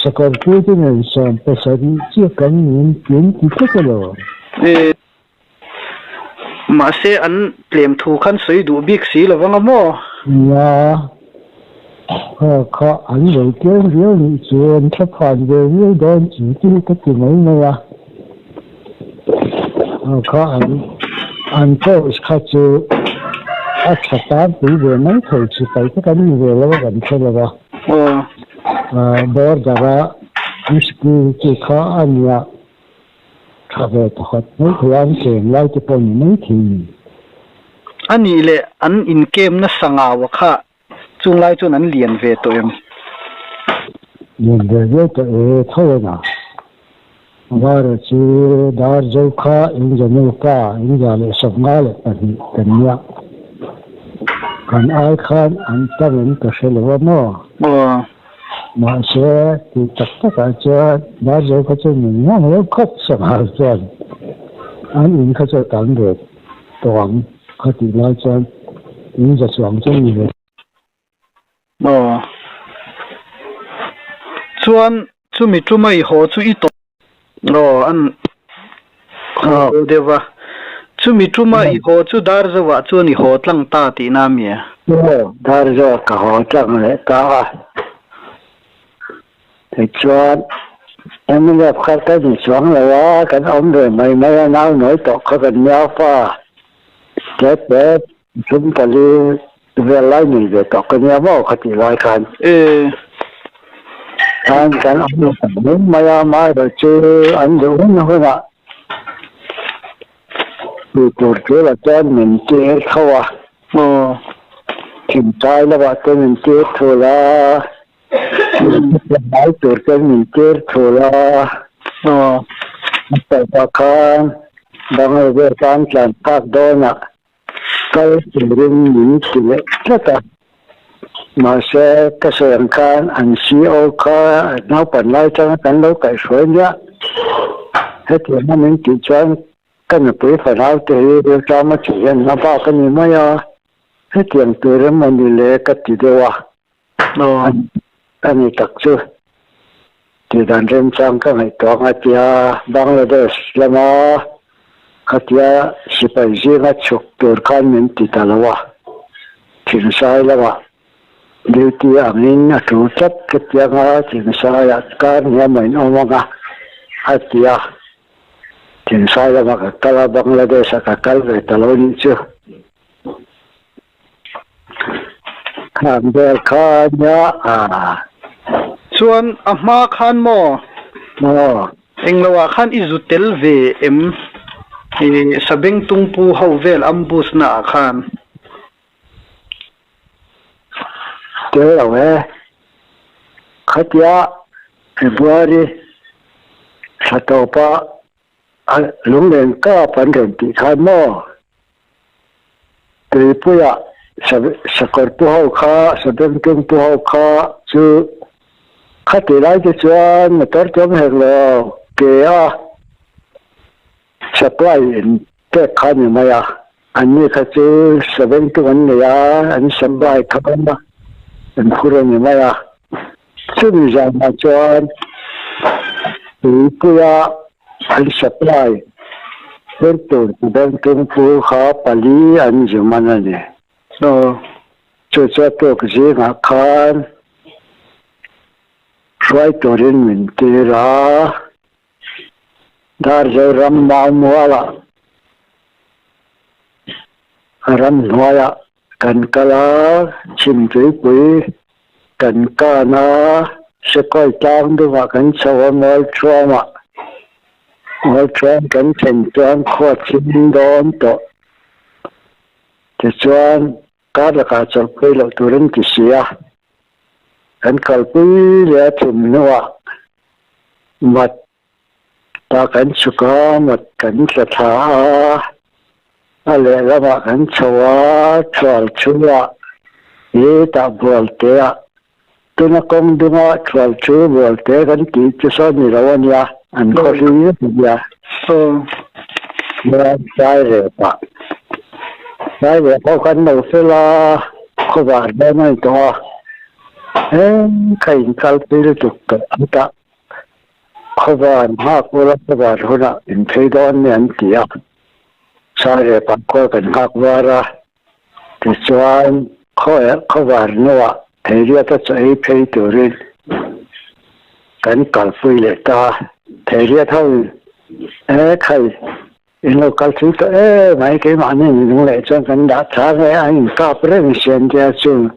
sakawr pi te nen 70 chiah kan niin tin ti tlat a lo. Mahse an tlem thu khan sawi duh bik si lo vang a maw? Nia, kha kha an lo tlem riau nih chuan thlaphan ve viau dawn chu ti ka ti mai mai a. Kha an an coach kha chu a tha tan pui ve mai thei chi pai te kan ni ve lo a kan hre lo a. Border a. Whisky chi kha a nia, tha ve pakhat mai thei a, an kem lai te pawh ni mai thei ni. A nih leh an inkem nasa ngau a kha chung lai chuan an lian ve tawh em? Lian ve viau tawh e, tho en a. Vara chu dar zo kha inza nupa 172 kan nia. Kan ai khan an tam em ka hre lo a maw? Aw. Mahse, tih tak takah chuan dar zo kha chu min ngam lo khawp sangha chuan an in kha chu a tam ve tawh ang kha tih lai chuan inza chuang chu a ni ve. Aw. Chuan chumi tuma i haw chu i tawp. Aw an haw deuh va. Chumi tuma i haw chu Darzoah chuan i haw tlang ta tihna a mi a? Aw, Darzoah ka haw tlang leh ta a. Tichuan, mnf kha ka ni chuang lo a, kan awm ve mai mai a, nau nawi tawh kha kan nia fa. Tete 34 vel lai nei ve tawh ka nia maw khatih lai khan. E. Khan kan awm lo ta mai mai a, amaherawh chu an duh hun hunah tih tur ṭul ah chuan min tir tho a. Aw. Thingtlai lamah te min tir thul a, tlai tur te min tir thul a. Aw. A tawpah khan Bangladesh an tlan phak dawnah Kal turin min ti leh tlat a, mahse ka sawi ang khan an CO kha naupan lai atanga kan lo kaihhruai nia. Hetianga min tih chuan ka nupui fanau te hi rilṭama chi hian hma bak a ni mai a, hetiang tur emaw ni le ka ti deuh a. A ni tak chu tihdan remchang ka ngaihtuah ang a tia Bangladesh lama khatia sipai zinga chhuk tur khan min ti ta lo a, Thingsai lamah duty angin a tul tlat khatianga Thingsaiah kar hniam a inawm ang a a ti a, Thingsai lamah ka kal a, Bangladesh-ah ka kal ve ta lo nih chu. Khan vel kha nia a. Chuan a hma khan maw? Maw. Englo ah khan i zu tel ve em? I Sabengtung pu ho vel ambush na ah khan. Tel lo e. Khatia February thla tawpa a lunglen kap an rawn tih khan maw? Tuipuia sakawr pu ho kha, sabengtung pu ho kha chu khati lai te chuan motor te awm hek lo, ke a supply in pek kha a ni mai a, anni kha chu sabengtung an nei a, an supply kha an phur a ni mai a. Chumi zanah chuan Tuipuia an supply phur tur sabengtung pu kha pali an zu man a ni. Chu chu a tuk zingah khan hruai turin min tir a, Darzoram Maumualah ramhnuaiah Kan kal a, Chhimtuipui kan kan a, Sekhawih tlang dungah kan chho a, Mualthuamah Mualthuam kan thlen chuan khua thim dawn tawh. Tichuan, kar lakah chawlhpui loh turin ti si a, kan kalpui leh a thim hnuah mat Ta kan chhuk a, mat kan tla thla a, a lehlamah kan chho a, thual chhungah hi tah bual te ah tuna kawng dunga thual chu bual te kan tih chu sawn ni lo a nia, an khaw hlui vek a nia. Chuan sai rep ah, sai rep ho kan lo fel a, khawvar dawn a ni tawh a, eng kha in kalpui lutuk tawh ang tah. Khawvar nghak ula khawvar hunah in phei dawn nia an ti a, Saireh Pangkhua kan nghak var a, tichuan khawvar hnuah Theiriata chaw ei phei turin kan kalpui leh ta a, Theiriat ho in e khai in lo kal thui tawh em mai keimahni in lung leh chuan kan dah tha nge an inkap reng sian tia chu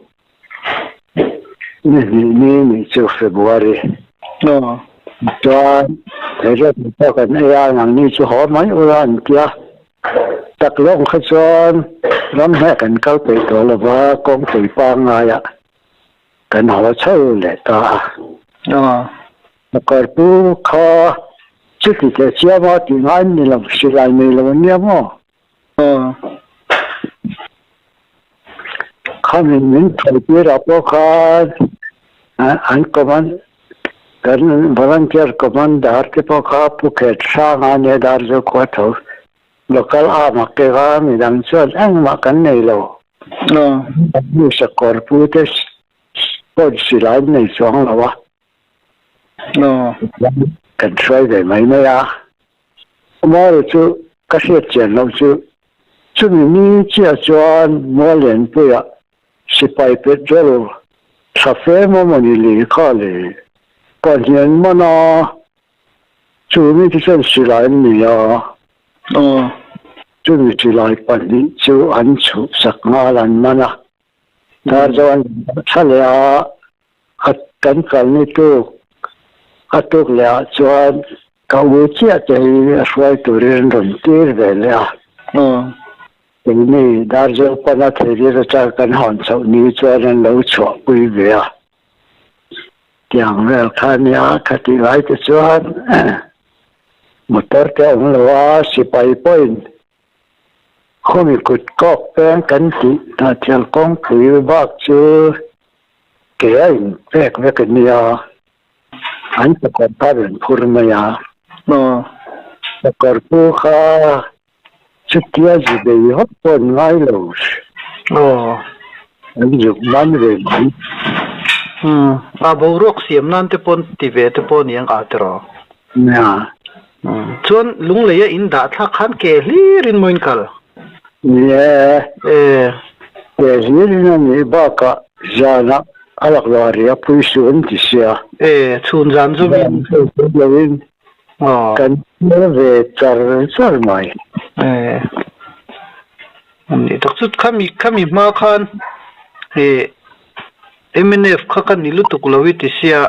Ni hnih ni nih chu February. Aw. Chuan theiria tui pawh kan ei a, nangni chu haw mai ula an ti a. Tak lawng kha chuan ram hmeh kan kal peih tawh lo va, kawngpui pangngaiah kan haw chho leh ta a. Motor pu kha chuti teh chiam a tih ngai ni lo, silai nei lo an nia maw? Khami min thawi tirah pawh khan an command kan volunteer commander te pawh kha Pu Khet Hranga nia Darzo khua tho local arm a kek a, midang chuan engmah kan nei lo. Sakawr pu te pawh silai an nei chuang lo a. Kan hruai ve mai mai a. Mawle chu ka hriat chian loh chu chumi ni chiah chuan Muallianpuia sipai petrol tha fe mawmawni li kha le pahnian man a, chu mite chuan silai an nei a, chumi silai pahnih chu an chhuhsak nghal an man a, dar chuan tha leh a. A kan kalni tuk a tuk leh ah chuan ka u chiah te hi a hruai turin an rawn tir ve leh a. Keini Darzo pana theirir atang kan hawn chhoh ni chuan an lo chhuahpui ve a. Tiang vel kha nia khatih lai te chuan motor te a awm lo a, sipai pawhin khawmi kut kawk peng kan tih hnahthial kawngpui bak chu Ke a in pek vek a nia, an sakawr kha rawn phur mai a. Sakawr pu kha chutia zu bei vak pawh an ngai lo. An zuk man ve mai. A boruak siam nan te pawn ti ve te pawh aniang a tiraw? Nia. Chuan Lungleia in dah thlak khan ke hlirin maw in kal? Ni e. Ke hlirin a nih bakah zanah a laklawh a ri a pui suh an ti sia. E, chhun zan zawmin. Zan zawm loin kan hmel ve char char mai. E. Ani tak chu khami khami hma khan e Mnf kha ka ni lutuk lo i ti sia,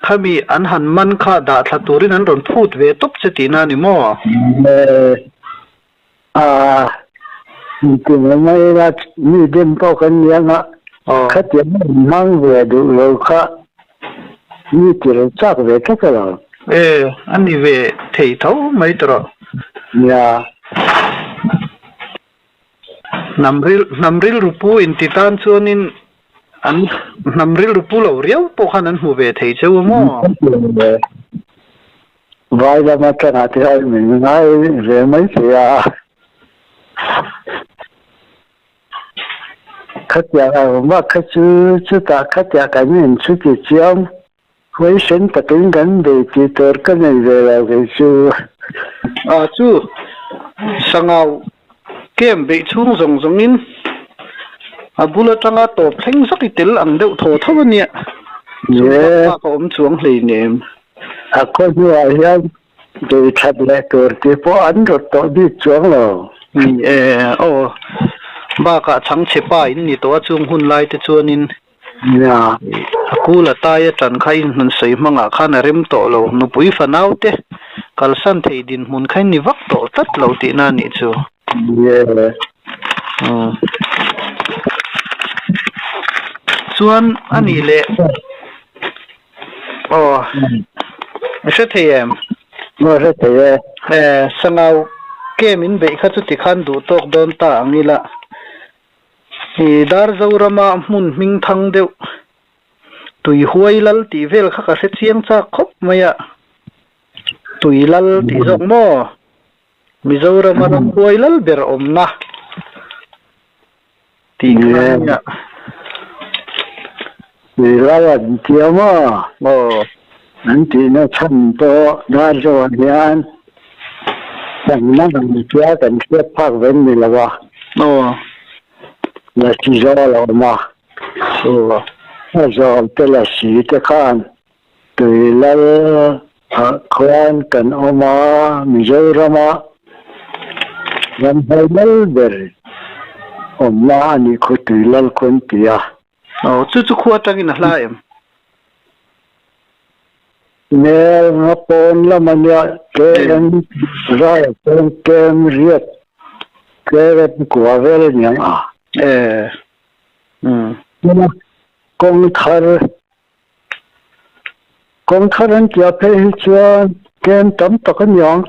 khami an han man kha dah thla turin an rawn phut ve tawp che tihna a ni maw? A, inti mai mai ila mi dem pawh kan ni ang a, khatiang a rawn hmang ve duh lo kha mi ti lo chak ve tlat a lo. E, a ni ve thei tho mai tawh. Nia. Hnam ril hnam rilru pu inti tan chuanin an hnam rilru pu lo riau pawh khan an hmu ve thei cheu a maw? Vai lam atanga te hian min ngai ve mai thei a. Khatiang ang bak kha chu chutah khatiah kan inchhuti chiam Huaisen takin kan bei tih tur ka nei ve lo kei chu. A chu Sangau camp beih chhung zawng zawngin a bul atanga tawp thleng zak i tel ang deuh thaw tho a nia. Chu bak bak a awm chuang hleinem. A khaw hnuah hian bei that leh tur tih pawh an rawt tawh bik chuang lo. Ni e, aw. Bakah chhangchhe pa in ni tawh a chung hun lai te chuanin Nia. A kul a tai a tan kha in hmun sawi hmangah khan a rem tawh lo. Nupui fanau te kalsan thei dinhmun kha in ni vak tawh tlat lo tihna a nih chu. Nia. Chuan a nih leh aw i hre thei em? Aw hre thei e. E Sangau kem in beih kha chuti khan duh tawk dawn ta ang ila. I Darzorama hmun hming thang deuh tui huai lal tih vel kha ka hre chiang chak khawp mai a, tui lal tih zawk maw? Mizorama ram huai lal ber awmna tih kha a nia. Tui lal an tia maw? Aw. An tihna chhan pawh Darzoah hian Changna ang tia kan hriat phak ve ni lo a. Aw. Lasi zawl a awm a. Aw. A zawl te lasi te khan tui lal ah khuan kan awm a, Mizorama ramhnuai lal ber awmna a nih khu tui lal khu an ti a. Aw, chu chu khua atangin a hla em? Mel nga pawn lam a nia KM rai chuan kem riat KM kua vel a niang a. Tuna kawng thar kawng thar an tia phei hi chuan kem tam tak a niang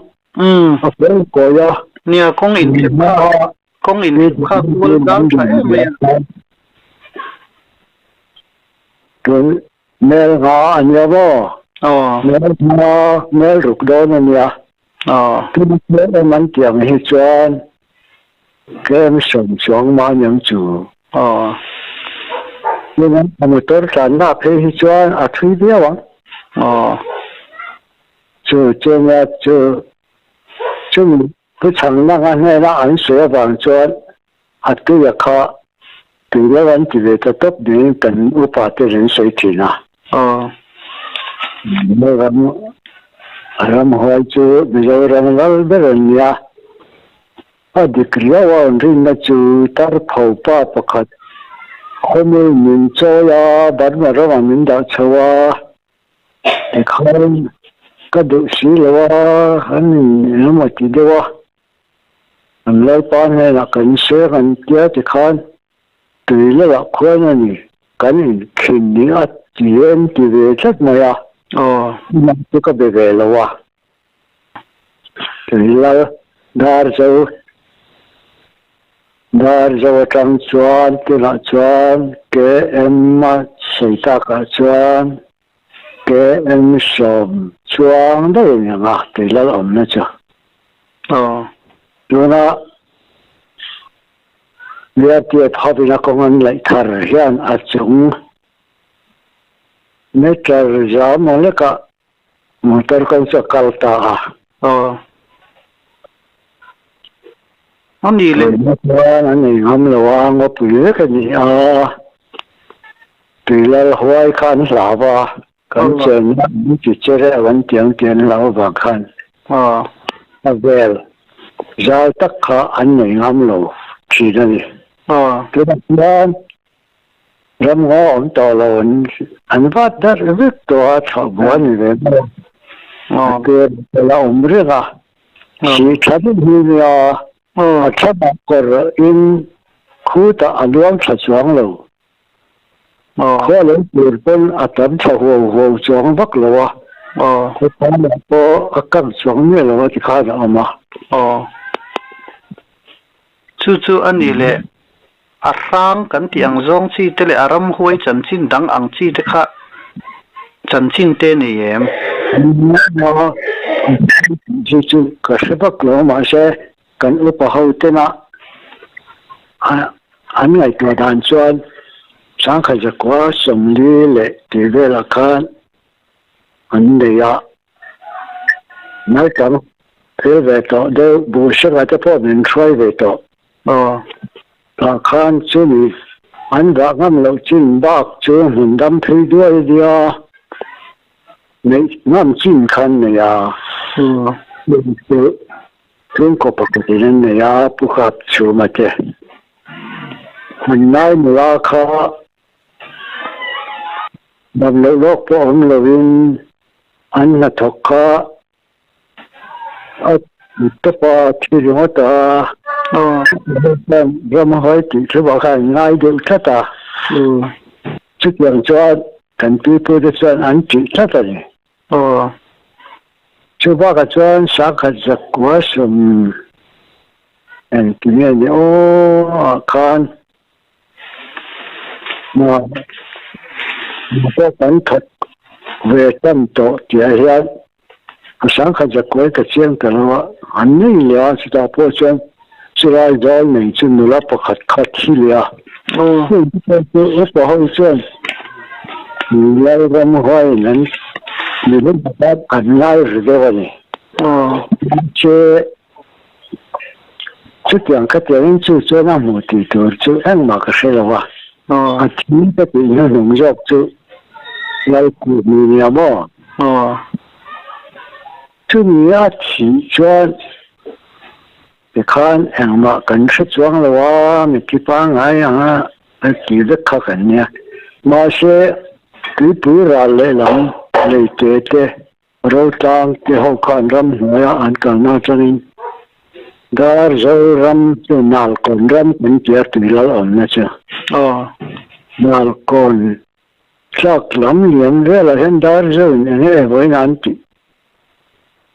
a fel kawi a. Nia kawng inthep kha kawng inthep kha kual zau tha em mai a. Tun Mel nga a nia maw? Aw. Mel nga, mel ruk dawn a nia. Aw. Tin tlem an tih ang hi chuan tlem sawm chuang mah aniang chu. Aw. Tin a motor tlanna phei hi chuan a thui viau ang. Aw. Chu chu nia chu chumi Pu Chhangnanga hnena an sawi avang chuan a tuia kha tui lo an ti ve ta tawp niin kan upa te an sawi thin a. Aw. Mizoram ramhuai chu Mizoram lal ber an nia. A dik riau a an rinna chu Tarpho pa pakhat khawmui min chawi a, Burma ramah min dah chho a. Tikhan ka duh si lo a, an in engemaw ti deuh a, an Lalpa hnenah kan seng an tia tikhan tui lamah khuan a ni, kan inkhin ni a ti em ti ve tlat mai a, amah chu ka be ve lo a, tui lal dar zo Dar zo atang chuan tunah chuan KM a sawi takah chuan KM sawm chuang daih a ni ang a, tui lal awmna chu. Aw. Tuna BRTF hovin a kawng an laih thar hian a chung meter za maw lekah Motor kawng chu a kal ta a. Aw. A ni le. Tuna chuan an ei ngam lo a, ngawpui vek a ni a. Tuilal huai kha an hlau a, kan chenna an ti che reuh an ti ang tih an hlau avang khan. Aw. A vel zau tak kha an nei ngam lo thin a ni. Aw. Tunah chuan Ramngaw awm tawh lo an vat darh vek tawh a, thlawh buai a ni ve mai a. A tir la awm reng a, si tha deuh hi nia, a thlama kawr in khutah a luang tha chuang lo. Khua lo tur pawn a tam tha huau huau chuang vak lo a, khawpaiah pawh a kang chuang miah lo a tikhan a awm a. Chu chu a ni leh. A hrang kan tih ang zawng chi te leh a ramhuai chanchin dang ang chi te kha chanchin te nei em? Chu chu ka hre vak lo mahse kan upa ho tena an ngaihtuah dan chuan Sangkhat zakua 40 leh tih velah khan an nei a, naupang thil ve tawh deuh buh hranga te pawh min hruai ve tawh. Aw. Tah khan chumi an dah ngam loh chin bak chu hmun dam phei duai nia neih ngam chin khan nei a. Chu chhungkaw pakhatin an nei a, Pu Kap Chhuma te. Hmun lai nula kha dam loh lawk pawh awm loin an hnathawk kha A tawp a, thi ringawt a, ram hawi tih thu bak khan ngai deuh tlat a. Chutiang chuan kan pipute chuan an tih tlat a ni. Chu bakah chuan sangkhat zakua sawm engti nge ni aw ah khan pawh kan thawk ve tan tawh tih ah hian A sangkhat zakuai ka chiang ta lo a, an nei leh a, chutah pawh chuan chulai dawl nei chu nula pakhat kha thi leh a. Heng te pawh chu upa ho chuan Lalramhuaiin an nula pakhat an ngai ri deuh a ni. Mahse, chutiang khatiangin chu chuan a hmu tih tur chu engmah ka hre lo a, a thi ka tih hnuhnung zawk chu Lalkuhmi nia maw? Aw. Chumi a thih chuan tikhan engmah kan hre chuang lo a, mithi pangngai anga a ti vek kha kan nia. Mahse, tuipui ral lehlam lei te te. Rotlang te ho khan ramhnuaia an kalna atangin Darzo ram chu Nalkawn ram kan tia tuilal awmna chu. Nalkawn tlak lam liam velah hian Darzo in eng nge vawiin an tih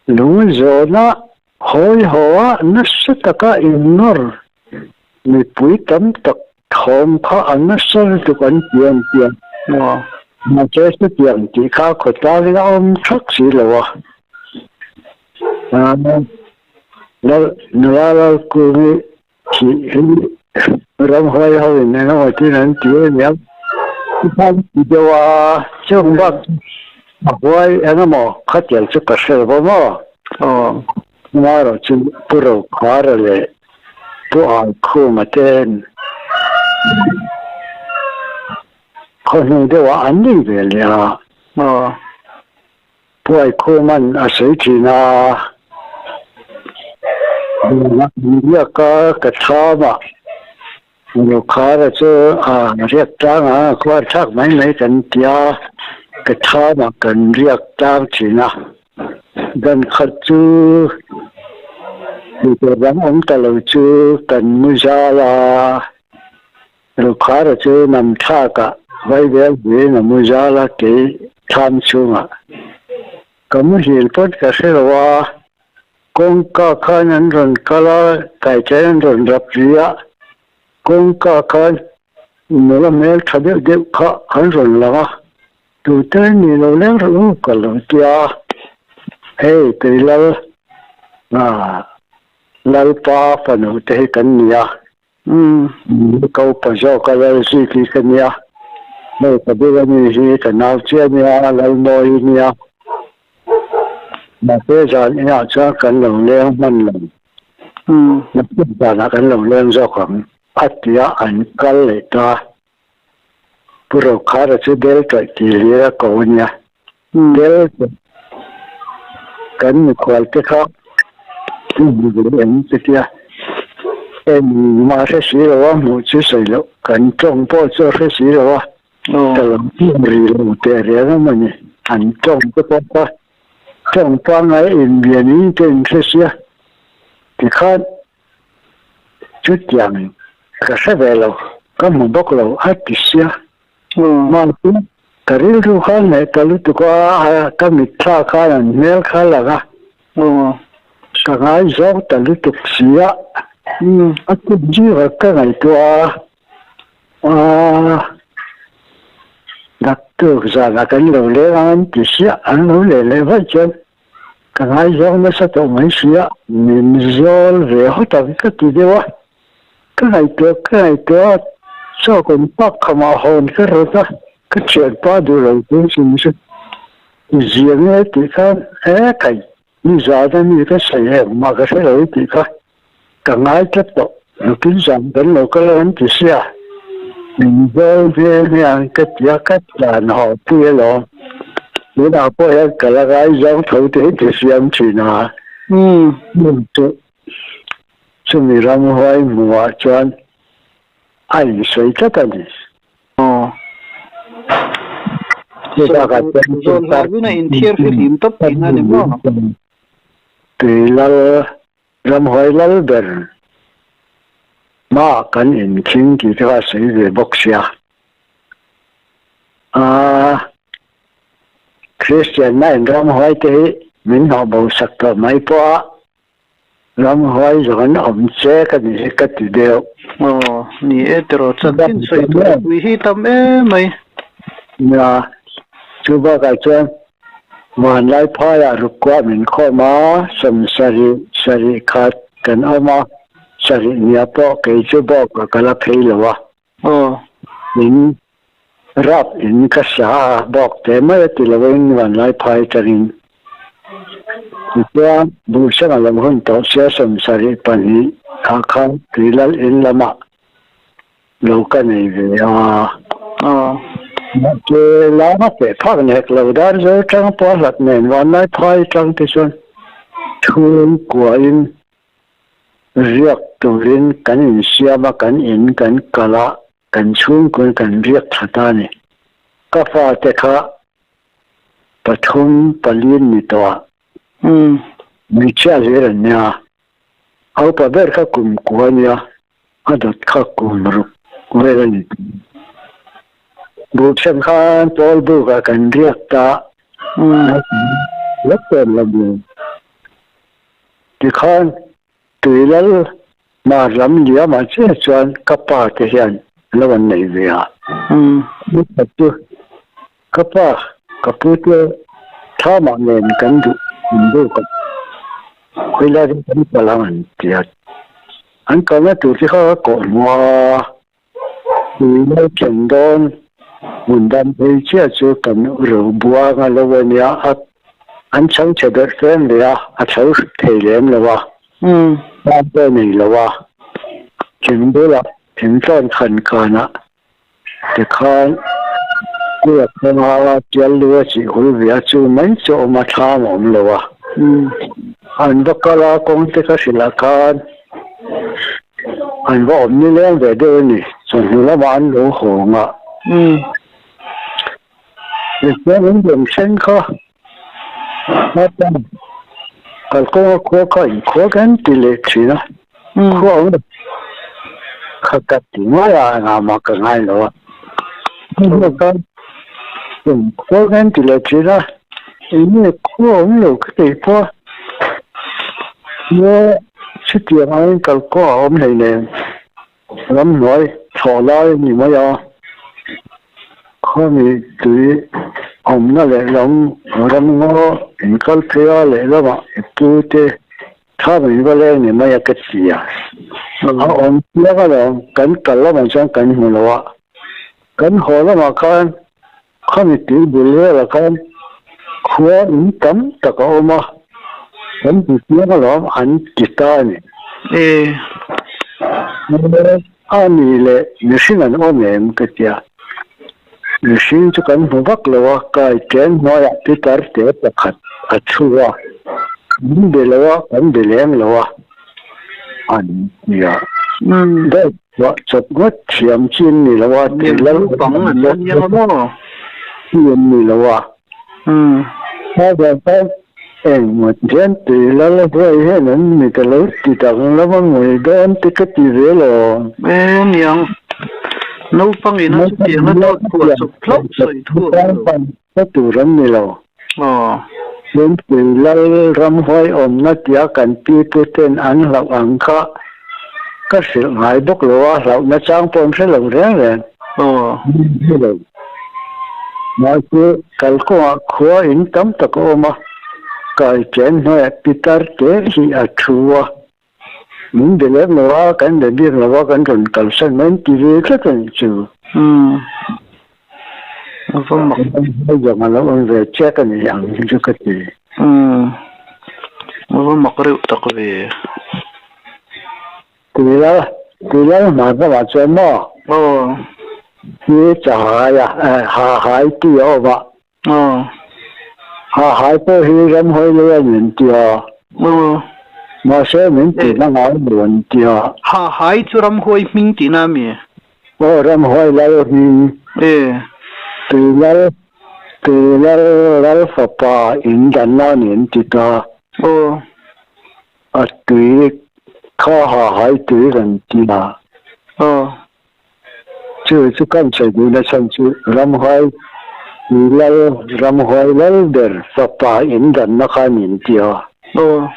lung zawna hawi haw a nasa taka innawr mipui tam tak Thawm kha a nasa lutuk an ti an ti a, mahse chutiang tih kha khawtlangin a awm thak si lo a. Nula Lalkungi thih hi ramhuai hoin eng emaw tin an ti a nia, tikhan ti deuh a, chung bak a huai eng emaw khatiang chu ka hre lo va maw? Amaherawhchu Pu Rokhara leh Pu Aikhuma ten khaw hnu deuhah an nei ve leh a. Pu Aikhuma'n a sawi thin a, Riak a ka thlam a, Rokhara chu a riak tlang a, khuar thlak mai mai kan ti a, ka thlam ah kan riak tlang thin a. Dan khat chu tihtur dang awm ta lo chu kan mu zal a, Rokhara chu nam thlakah vaibel hmuin a mu zal a, kei thlam chhungah ka muhil pawt ka hre lo a, kawngka khan an rawn kal a, kaiṭen an rawn rap ri a, kawngka khan nula hmel ṭha deuh deuh kha an rawn lang a. Tute ni lo leng rawh u ka lo tia, hei kei lal Lalpa fanu te hi kan nia, ko pa zawka lal zik hi ka nia, hei ka bula mi hi ka nau chiah nia, Lalmawi nia, mahse zan inah chuan kan lo leng hman lo, naktuk zanah kan lo leng zawk ang a tia an kal leh ta. Pu Rokhara chu Del tawih tih hlir a ko a nia. Del tawih kan mikhual te kha i hmu ve em ti tia engmah hre si lo a hmuh chu sawi loh kan tawng pawh chu a hre si lo a ka lo hmuh ri lo teh reng a ni. An tawng te pawh kha tawng pangngai inbian in te in hre sia tikhan Chutiang ka hre ve lo, ka hmu bawk lo a ti sia. Mahse, ka rilru kha hneh ta lutuk a, ka mitthla khan an hmel kha lang a, ka ngaizawng ta lutuk si a, a kut zira ka ngaihtuah a, Naktuk zanah kan lo leng ang an ti sia, an lo leh leh vaih chuan Ka ngaizawng nasa tawh mai sia, min zawl ve hawt ang ka ti deuh a, ka ngaihtuah ka ngaihtuah a, chaw kan pak khamah hawn ka rawt a, ka thianpa duh lo chu sin chu i zia nge tih khan e kai ni zan a mi ka sawi em mah ka hre lo i tih kha ka ngai tlat tawh, nukin zan kan lo kal ang ti sia, min zawl ve nge ang ka ti a, ka tlan haw pui alawm, tunah pawh hian ka la ngaizawng tho te hi ti siam thin a, chu chumi ramhuai hmuhah chuan a insawi tlat a ni. Zawn hlauhin a inthiar fihlim tawp tihna a ni maw? Tui lal Ramhuai lal ber hmaah kan inkhing tih te kha a sawi ve bawk sia. Aaa Kristianna in ramhuai te hi min hnawh bo sak tawh mai pawh a, ramhuai zawng an awm che ka nih hi ka ti deuh. Aw, ni e tiraw, chanchin sawi tur pui hi tam em mai. Nia, chu bakah chuan Vanlai phaiah rukkuah min khawm a, sawmsarih sarih khat kan awm a, sarih nia pawh kei chu bawk ka la phei lo a. Min rap in ka sa a, bawk teh mai a ti lovin Vanlai phai atangin. Tichuan, Buhsanga lo hun tawh sia 72 ah khan Tuilal in lamah Lo ka nei ve a. Mahse, lama peh phak ni hek lo dar zo tang pawh a hlat nen vanlai phai tang te chuan thung kuahin riak turin kan insiam a, kan in kan kal a, kan chhungkuin kan riak tha ta a ni. Ka fate kha. Pathum pali an ni tawh a. Hmeichhia hlir an nia. A upa ber kha kum kua a nia, a dawt kha kum ruk vel a ni. Buhchhem khan pawl bukah kan riak ta a, lek tawn lo maw? Tikhan Tuilal hmar lam liamah chiah chuan ka pa te hian lo an nei ve a. Nikhat chu ka pa ka pu te thamah nen kan duh in buk a, khawilai chu kan kal ang an ti a. An kalna tur chu kha ka kawh hmu a, Tuilal thlen dawn hmun dam phei chiah chu kan ro buang a lo a nia a. An chho chhe berh tlem ve a, a chho thei lem lo a, tan pawh nei lo a, thing bulah thing tlawn khan kanah tikhan kua khawnga tial lu a chih hul ve a, chu mai chu a awm a, thlam a awm lo a. An va kal a, kawng te ka hrilh ah khan an va awm nileng ve deuh a ni, chawhnu lamah an lo hawng a. Tichuan an rawn thleng kha Naupang kalkawnga khua kha inkhua kan ti leh thin a, khua awm lo kha ka ti mai a, engah mah ka ngai lo a. Hnu khan inkhua kan ti leh thin a, enge khua awm lo ka tih pawh nge chutiang angin kalkawnga a awm hleinem. Ramhnuai thlawh lai a ni mai a, khawmi tui awmna lehlam ramngaw inkal phei a lehlamah i pu te thlam in va leng ni mai a ka ti a. A awm chiang alawm, kan kal lamah chuan kan hmu lo a, kan haw lamah khan khawmi tui bul velah khan khua in tam tak a awm a, kan hmu chiang alawm an ti ta a ni. E. A ni leh mihring an awm em ka ti a, mihring chu kan hmu vak lo a, kai chen hnuaiah pitar te pakhat a thu a, min be lo a, kan be lem lo a an ti a. Dawt Chhuah chawp ngawt thiam chi an ni lo a, tih lal Naupang an la nia maw? Chi an ni lo a. Kha vang khan eng ngawt hian tui lal huai hian an mi ka lo ti danglam a ngawih dawn te ka ti ve lo. E niang, naupang in a chutiang a dawt phuah chawp hlauh sawi thu a awm lo. Ka tur an ni lo. Aw. Chuan tui lal ramhuai awmna tia kan pi pu ten an hlauh ang kha ka hrilh ngai bawk lo a, hlauhna chang pawh an hre lo reng reng. Aw. Hre lo. Mahse, kalkawngah khua in tam tak a awm a, kai chen hnuaiah pitar te hi a thu a, min be lem lo a, kan be bik lo a, kan rawn kalsan mai an ti ve tlat a nih chu. Umm. A va mak. Hei zawng a lo awm ve chiak a ni ang hi chu ka ti. Umm. A va mak reuh tak ve. Tuilal, tuilal hmar lamah chuan maw? Aw. Hi chahai a, hahai tih a awm a. Aw. Hahai pawh hi ramhawi lei a ni an ti a. Aw. Mahse min tihna ngai lo an ti a. Hahai chu ramhawi hming tihna a mi? Aw, ramhawi lal hming. E. Tuilal, tuilal lal fapa in danna a ni an ti ta. Aw. A tui kha hahai tui kan ti a. Aw. Chu chu kan sawi duhna chhan chu ramhuai lal, ramhuai lal ber fapa in danna kha a ni an ti a. Aw.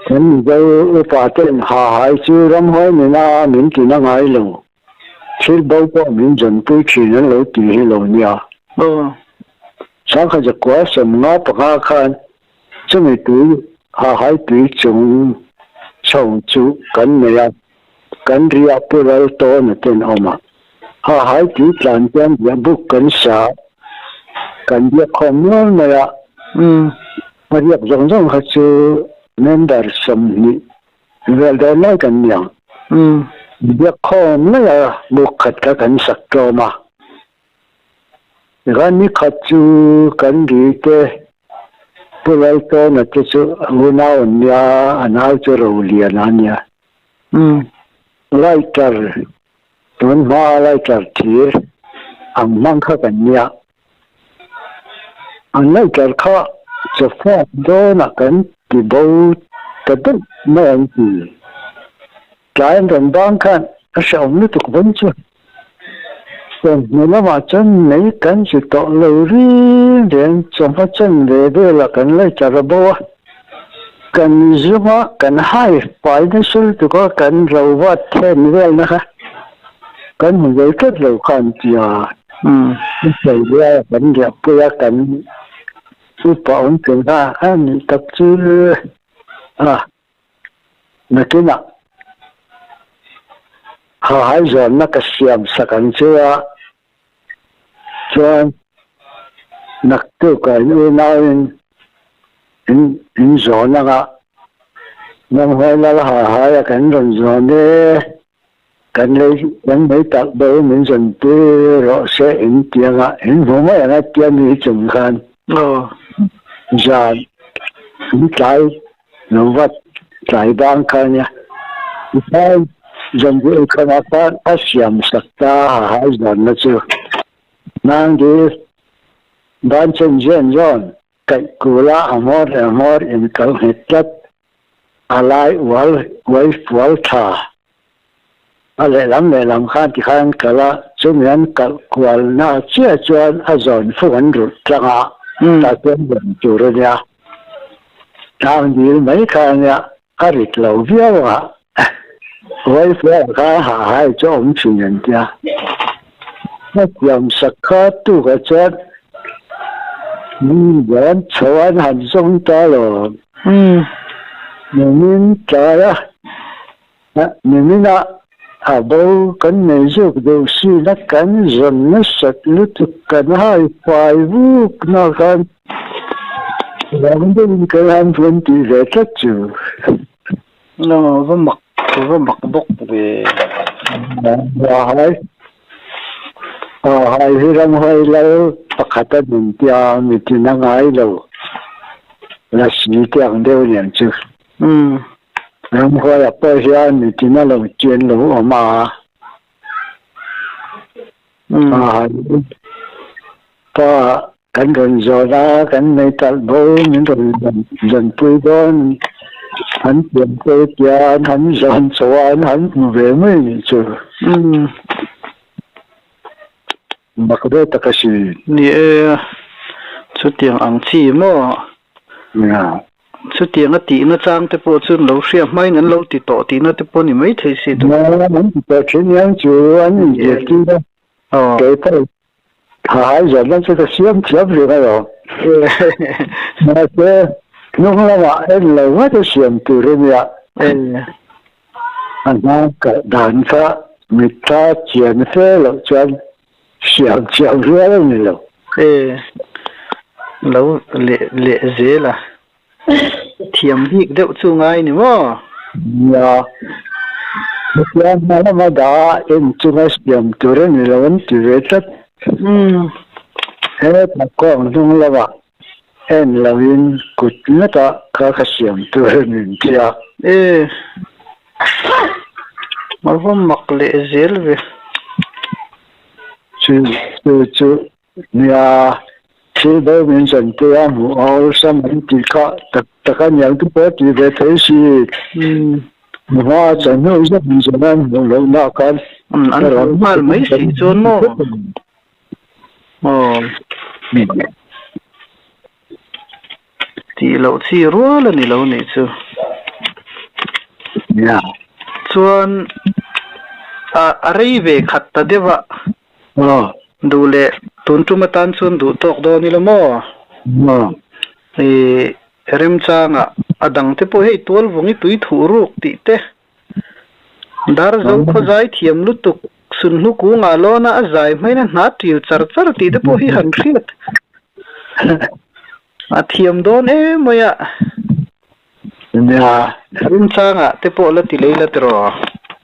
Kan Mizo upa ten hahai chu ramhuai nena min tina ngai lo, thil bo pawh min zawnpui thin an lo ti hi lo nia. Aw. Sangha zakua 55 khan chumi tui hahai tui chung chho chu kan nei a. Kan riah pu ral tawn a ten awm a, ha hai tui tlan chuan riah buk kan sa, kan biak khawm nual mai a, a riak zawng zawng kha chu member 20 vel dawn lai kan ni ang. Biak khawm mai a buk khat kha kan sak tlawm a, Tikhan ni khat chu kan ri te Pu Laltawna te chu unau an nia, a nau chu Rolian a nia. Lighter, tun hmaa lighter thir ang hmang kha kan nia. An lighter kha chawfak dawnah kan ti bo ta deuh mai ang ti. Tlai an rawn bang khan a hrehawm lutuk vawn chu. Chawhnu lamah chuan mei kan chi tawh lo ring reng chawhma chen ve velah kan lighter a bo a. Kan zunga kan hai fai nasa lutuk a kan ro vat then velna kha kan hmu zo tlat lo khan tia sawi lai kan riahpui a kan upa awm tel kha a nih tak chu a nakinah hahai zawnna ka siam sak ang che a chuan naktuk ah in unauin in in zawn anga Ramhuai lal hahai a kan rawn zawn e kan lei kan lei tak bo min zawn tir rawh se in ti anga in hmu mai anga tia mi chung khan zan in tlai lo vat tlai bang kha nia tichuan zanriah khanah khan a siam sak ta hahai zanna chu nangdil ban chen zen zawn kaih kula a hmawr leh a hmawr in kal nghet tlat a lai ual uai fual tha a lehlam lehlam khan tikhan kal a chumi an kalh kualna chiah chuan a zawn fuk an rulh tlang a tah chuan rawn tur a nia tlang dil mai kha a nia a rit lo viau a uai fual kha hah hai chu a awm thin an tia a siam sak kha tukah chuan min zawn chho an han zawng ta lo. Nimin tlai a Nimin a a bo kan nei zuk deuh sin a kan zawn nasat lutuk kan hai fai vuk na khan rang deuhin kan han vawn tih ve tlat chu. Aw va mak va mak bawk ve. Hai aw hai hi ramhuai lal pakhat a nun tia mitin a ngai lo la si te ang deuh aniang chu. Ramhuaia pawh hian mitin a lo chian lo awm a, pa kan rawn zawn a, kan nei talh bo min rawn zawnpui dawn an pian te tia an han zawn chho a, an han hmu ve mai nih chu. Mak ve tak a si. Ni e, chutiang ang chi maw? Nia. Chutiang a tihna chang te pawh chuan lo hria hmain an lo ti tawh tihna te pawh ni mai thei si tu. Nia, an ti tawh thin hian chu an inzirtir a. Aw. Kei pawh tha hai zawt lam chu ka siam thiam reng alawm. Mahse, hnung lamah en lo ngawt a siam tur a nia. A hma kalh dan kha mitthla chian fe loh chuan siam chiam rual a ni lo. E, lo leh leh zel a. Thiam bik deuh chu ngai ni maw? Nia, hetiang hma lama dah a en chunga siam tur a ni lo an ti ve tlat. Heta kawng hnung lamah En loin kut ngata kha ka siam tur a nin ti a. E, a va mak leh zel ve. Chu chu chu nia thil bo min zanpui a hmuh a awlsam an tih kha tak tak a niang te pawh ti ve thei si. Hma chawhnu zet min zawn a hmuh lohna khan. An hmuh nghal mai si chuan maw? Aw. Tih loh chi rual a ni lo nih chu. Chuan a rei ve khat ta deuh a. Duh leh tun tum atan chuan duh tawk dawn ila maw? Ih remchangah a dang te pawh hei tualvawng i tui thuh ruk tih te. Darzo khaw zai thiam lutuk Sunhlu kungah lawna a zai hmain a hna ṭil char char tih te pawh hi han hriat a thiam dawn em mai a. Nia. Rinchangah te pawh la ti lei la tiraw?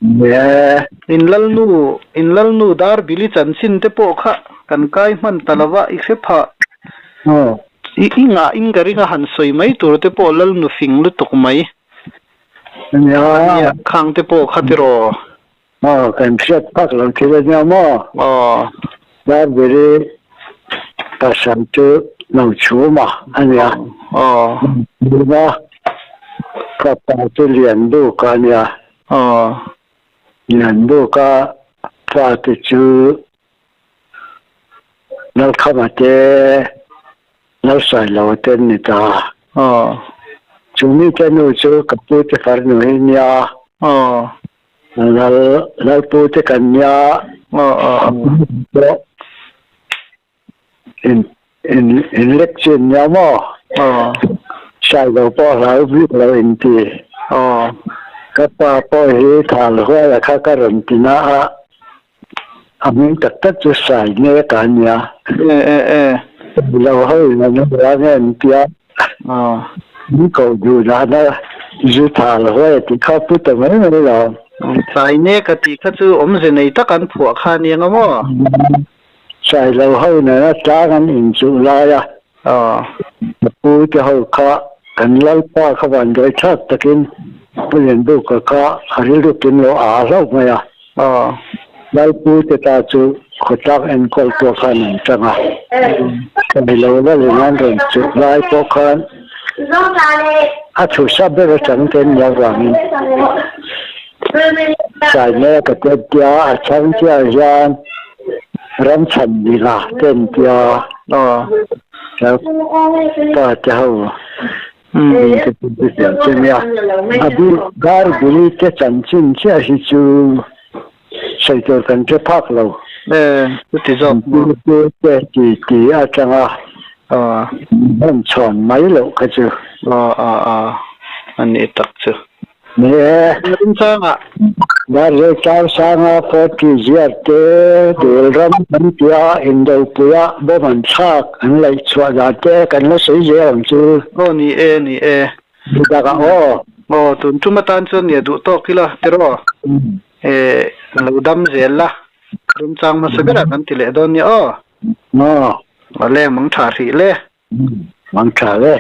Nia. In lalnu, in lalnu Darbili chanchin te pawh kha kan kai hman ta lova i hre phah. I ngah in ka ring a han sawi mai tur te pawh lalnu fing lutuk mai. Nia. Khang te pawh kha tiraw? Aw, kan hriat phak lo thil a nia maw? Aw. Darbili pasal chu. Lochhuma a nia. Chhuma fapa chu Lianbuka a nia. Lianbuka fate chu Lalkhama te, Lalsailoa te an ni ta. Chu mite nu chu ka pute farnu hi nia. Lal Lalpute kan nia. Pawh in in in lek chi an nia maw? Sailo pawh hlau bik lo in ti. Ka pa pawh hi thal huaia kha ka rawn ti na a, a hming tak tak chu Sai nek a nia. Sailo ho in an hua nge an tia. Min koh duh dana zu thal huai a tih kha pu ta mai mai lo. Sai nek a tih kha chu awmze nei tak an phuah kha a nia nga maw? Sai lo ho nena tlang an inchuh lai a, ka pu te ho kha kan lalpa kha vanduai thlak takin Pu Lianbuka kha a rilru kim lo a hlauh mai a. Lalpu te ta chu khawtlak enkawl pawh khan an chang a, Sailo la leh nan rawn chuh lai pawh khan a thusa ber atang ten nia vangin Saimela ka tet tia a chhang chiah hian ram chhan nila te an tia Lalpa te ho A bik Garbili te chanchin chiah hi chu sawi tur kan hre phak lo. Chuti zawk maw? Te ti ti atanga hman chhawn mai loh kha chu. A ni tak chu. Ni e. Remchangah. Darzel Tlangsanga Forty ziar te Dul ram kan tia Indopuia bomb an thlak an laih chhuah dan te kan la sawi zel ang chu. Aw ni e, ni e. Ni takah aw. Aw tun tum atan chuan nia duh tawk ila tiraw? E lo dam zel la. Remchang hmasa berah kan ti leh dawn nia aw. Aw. Awle mang tha hrih le. Mang tha le.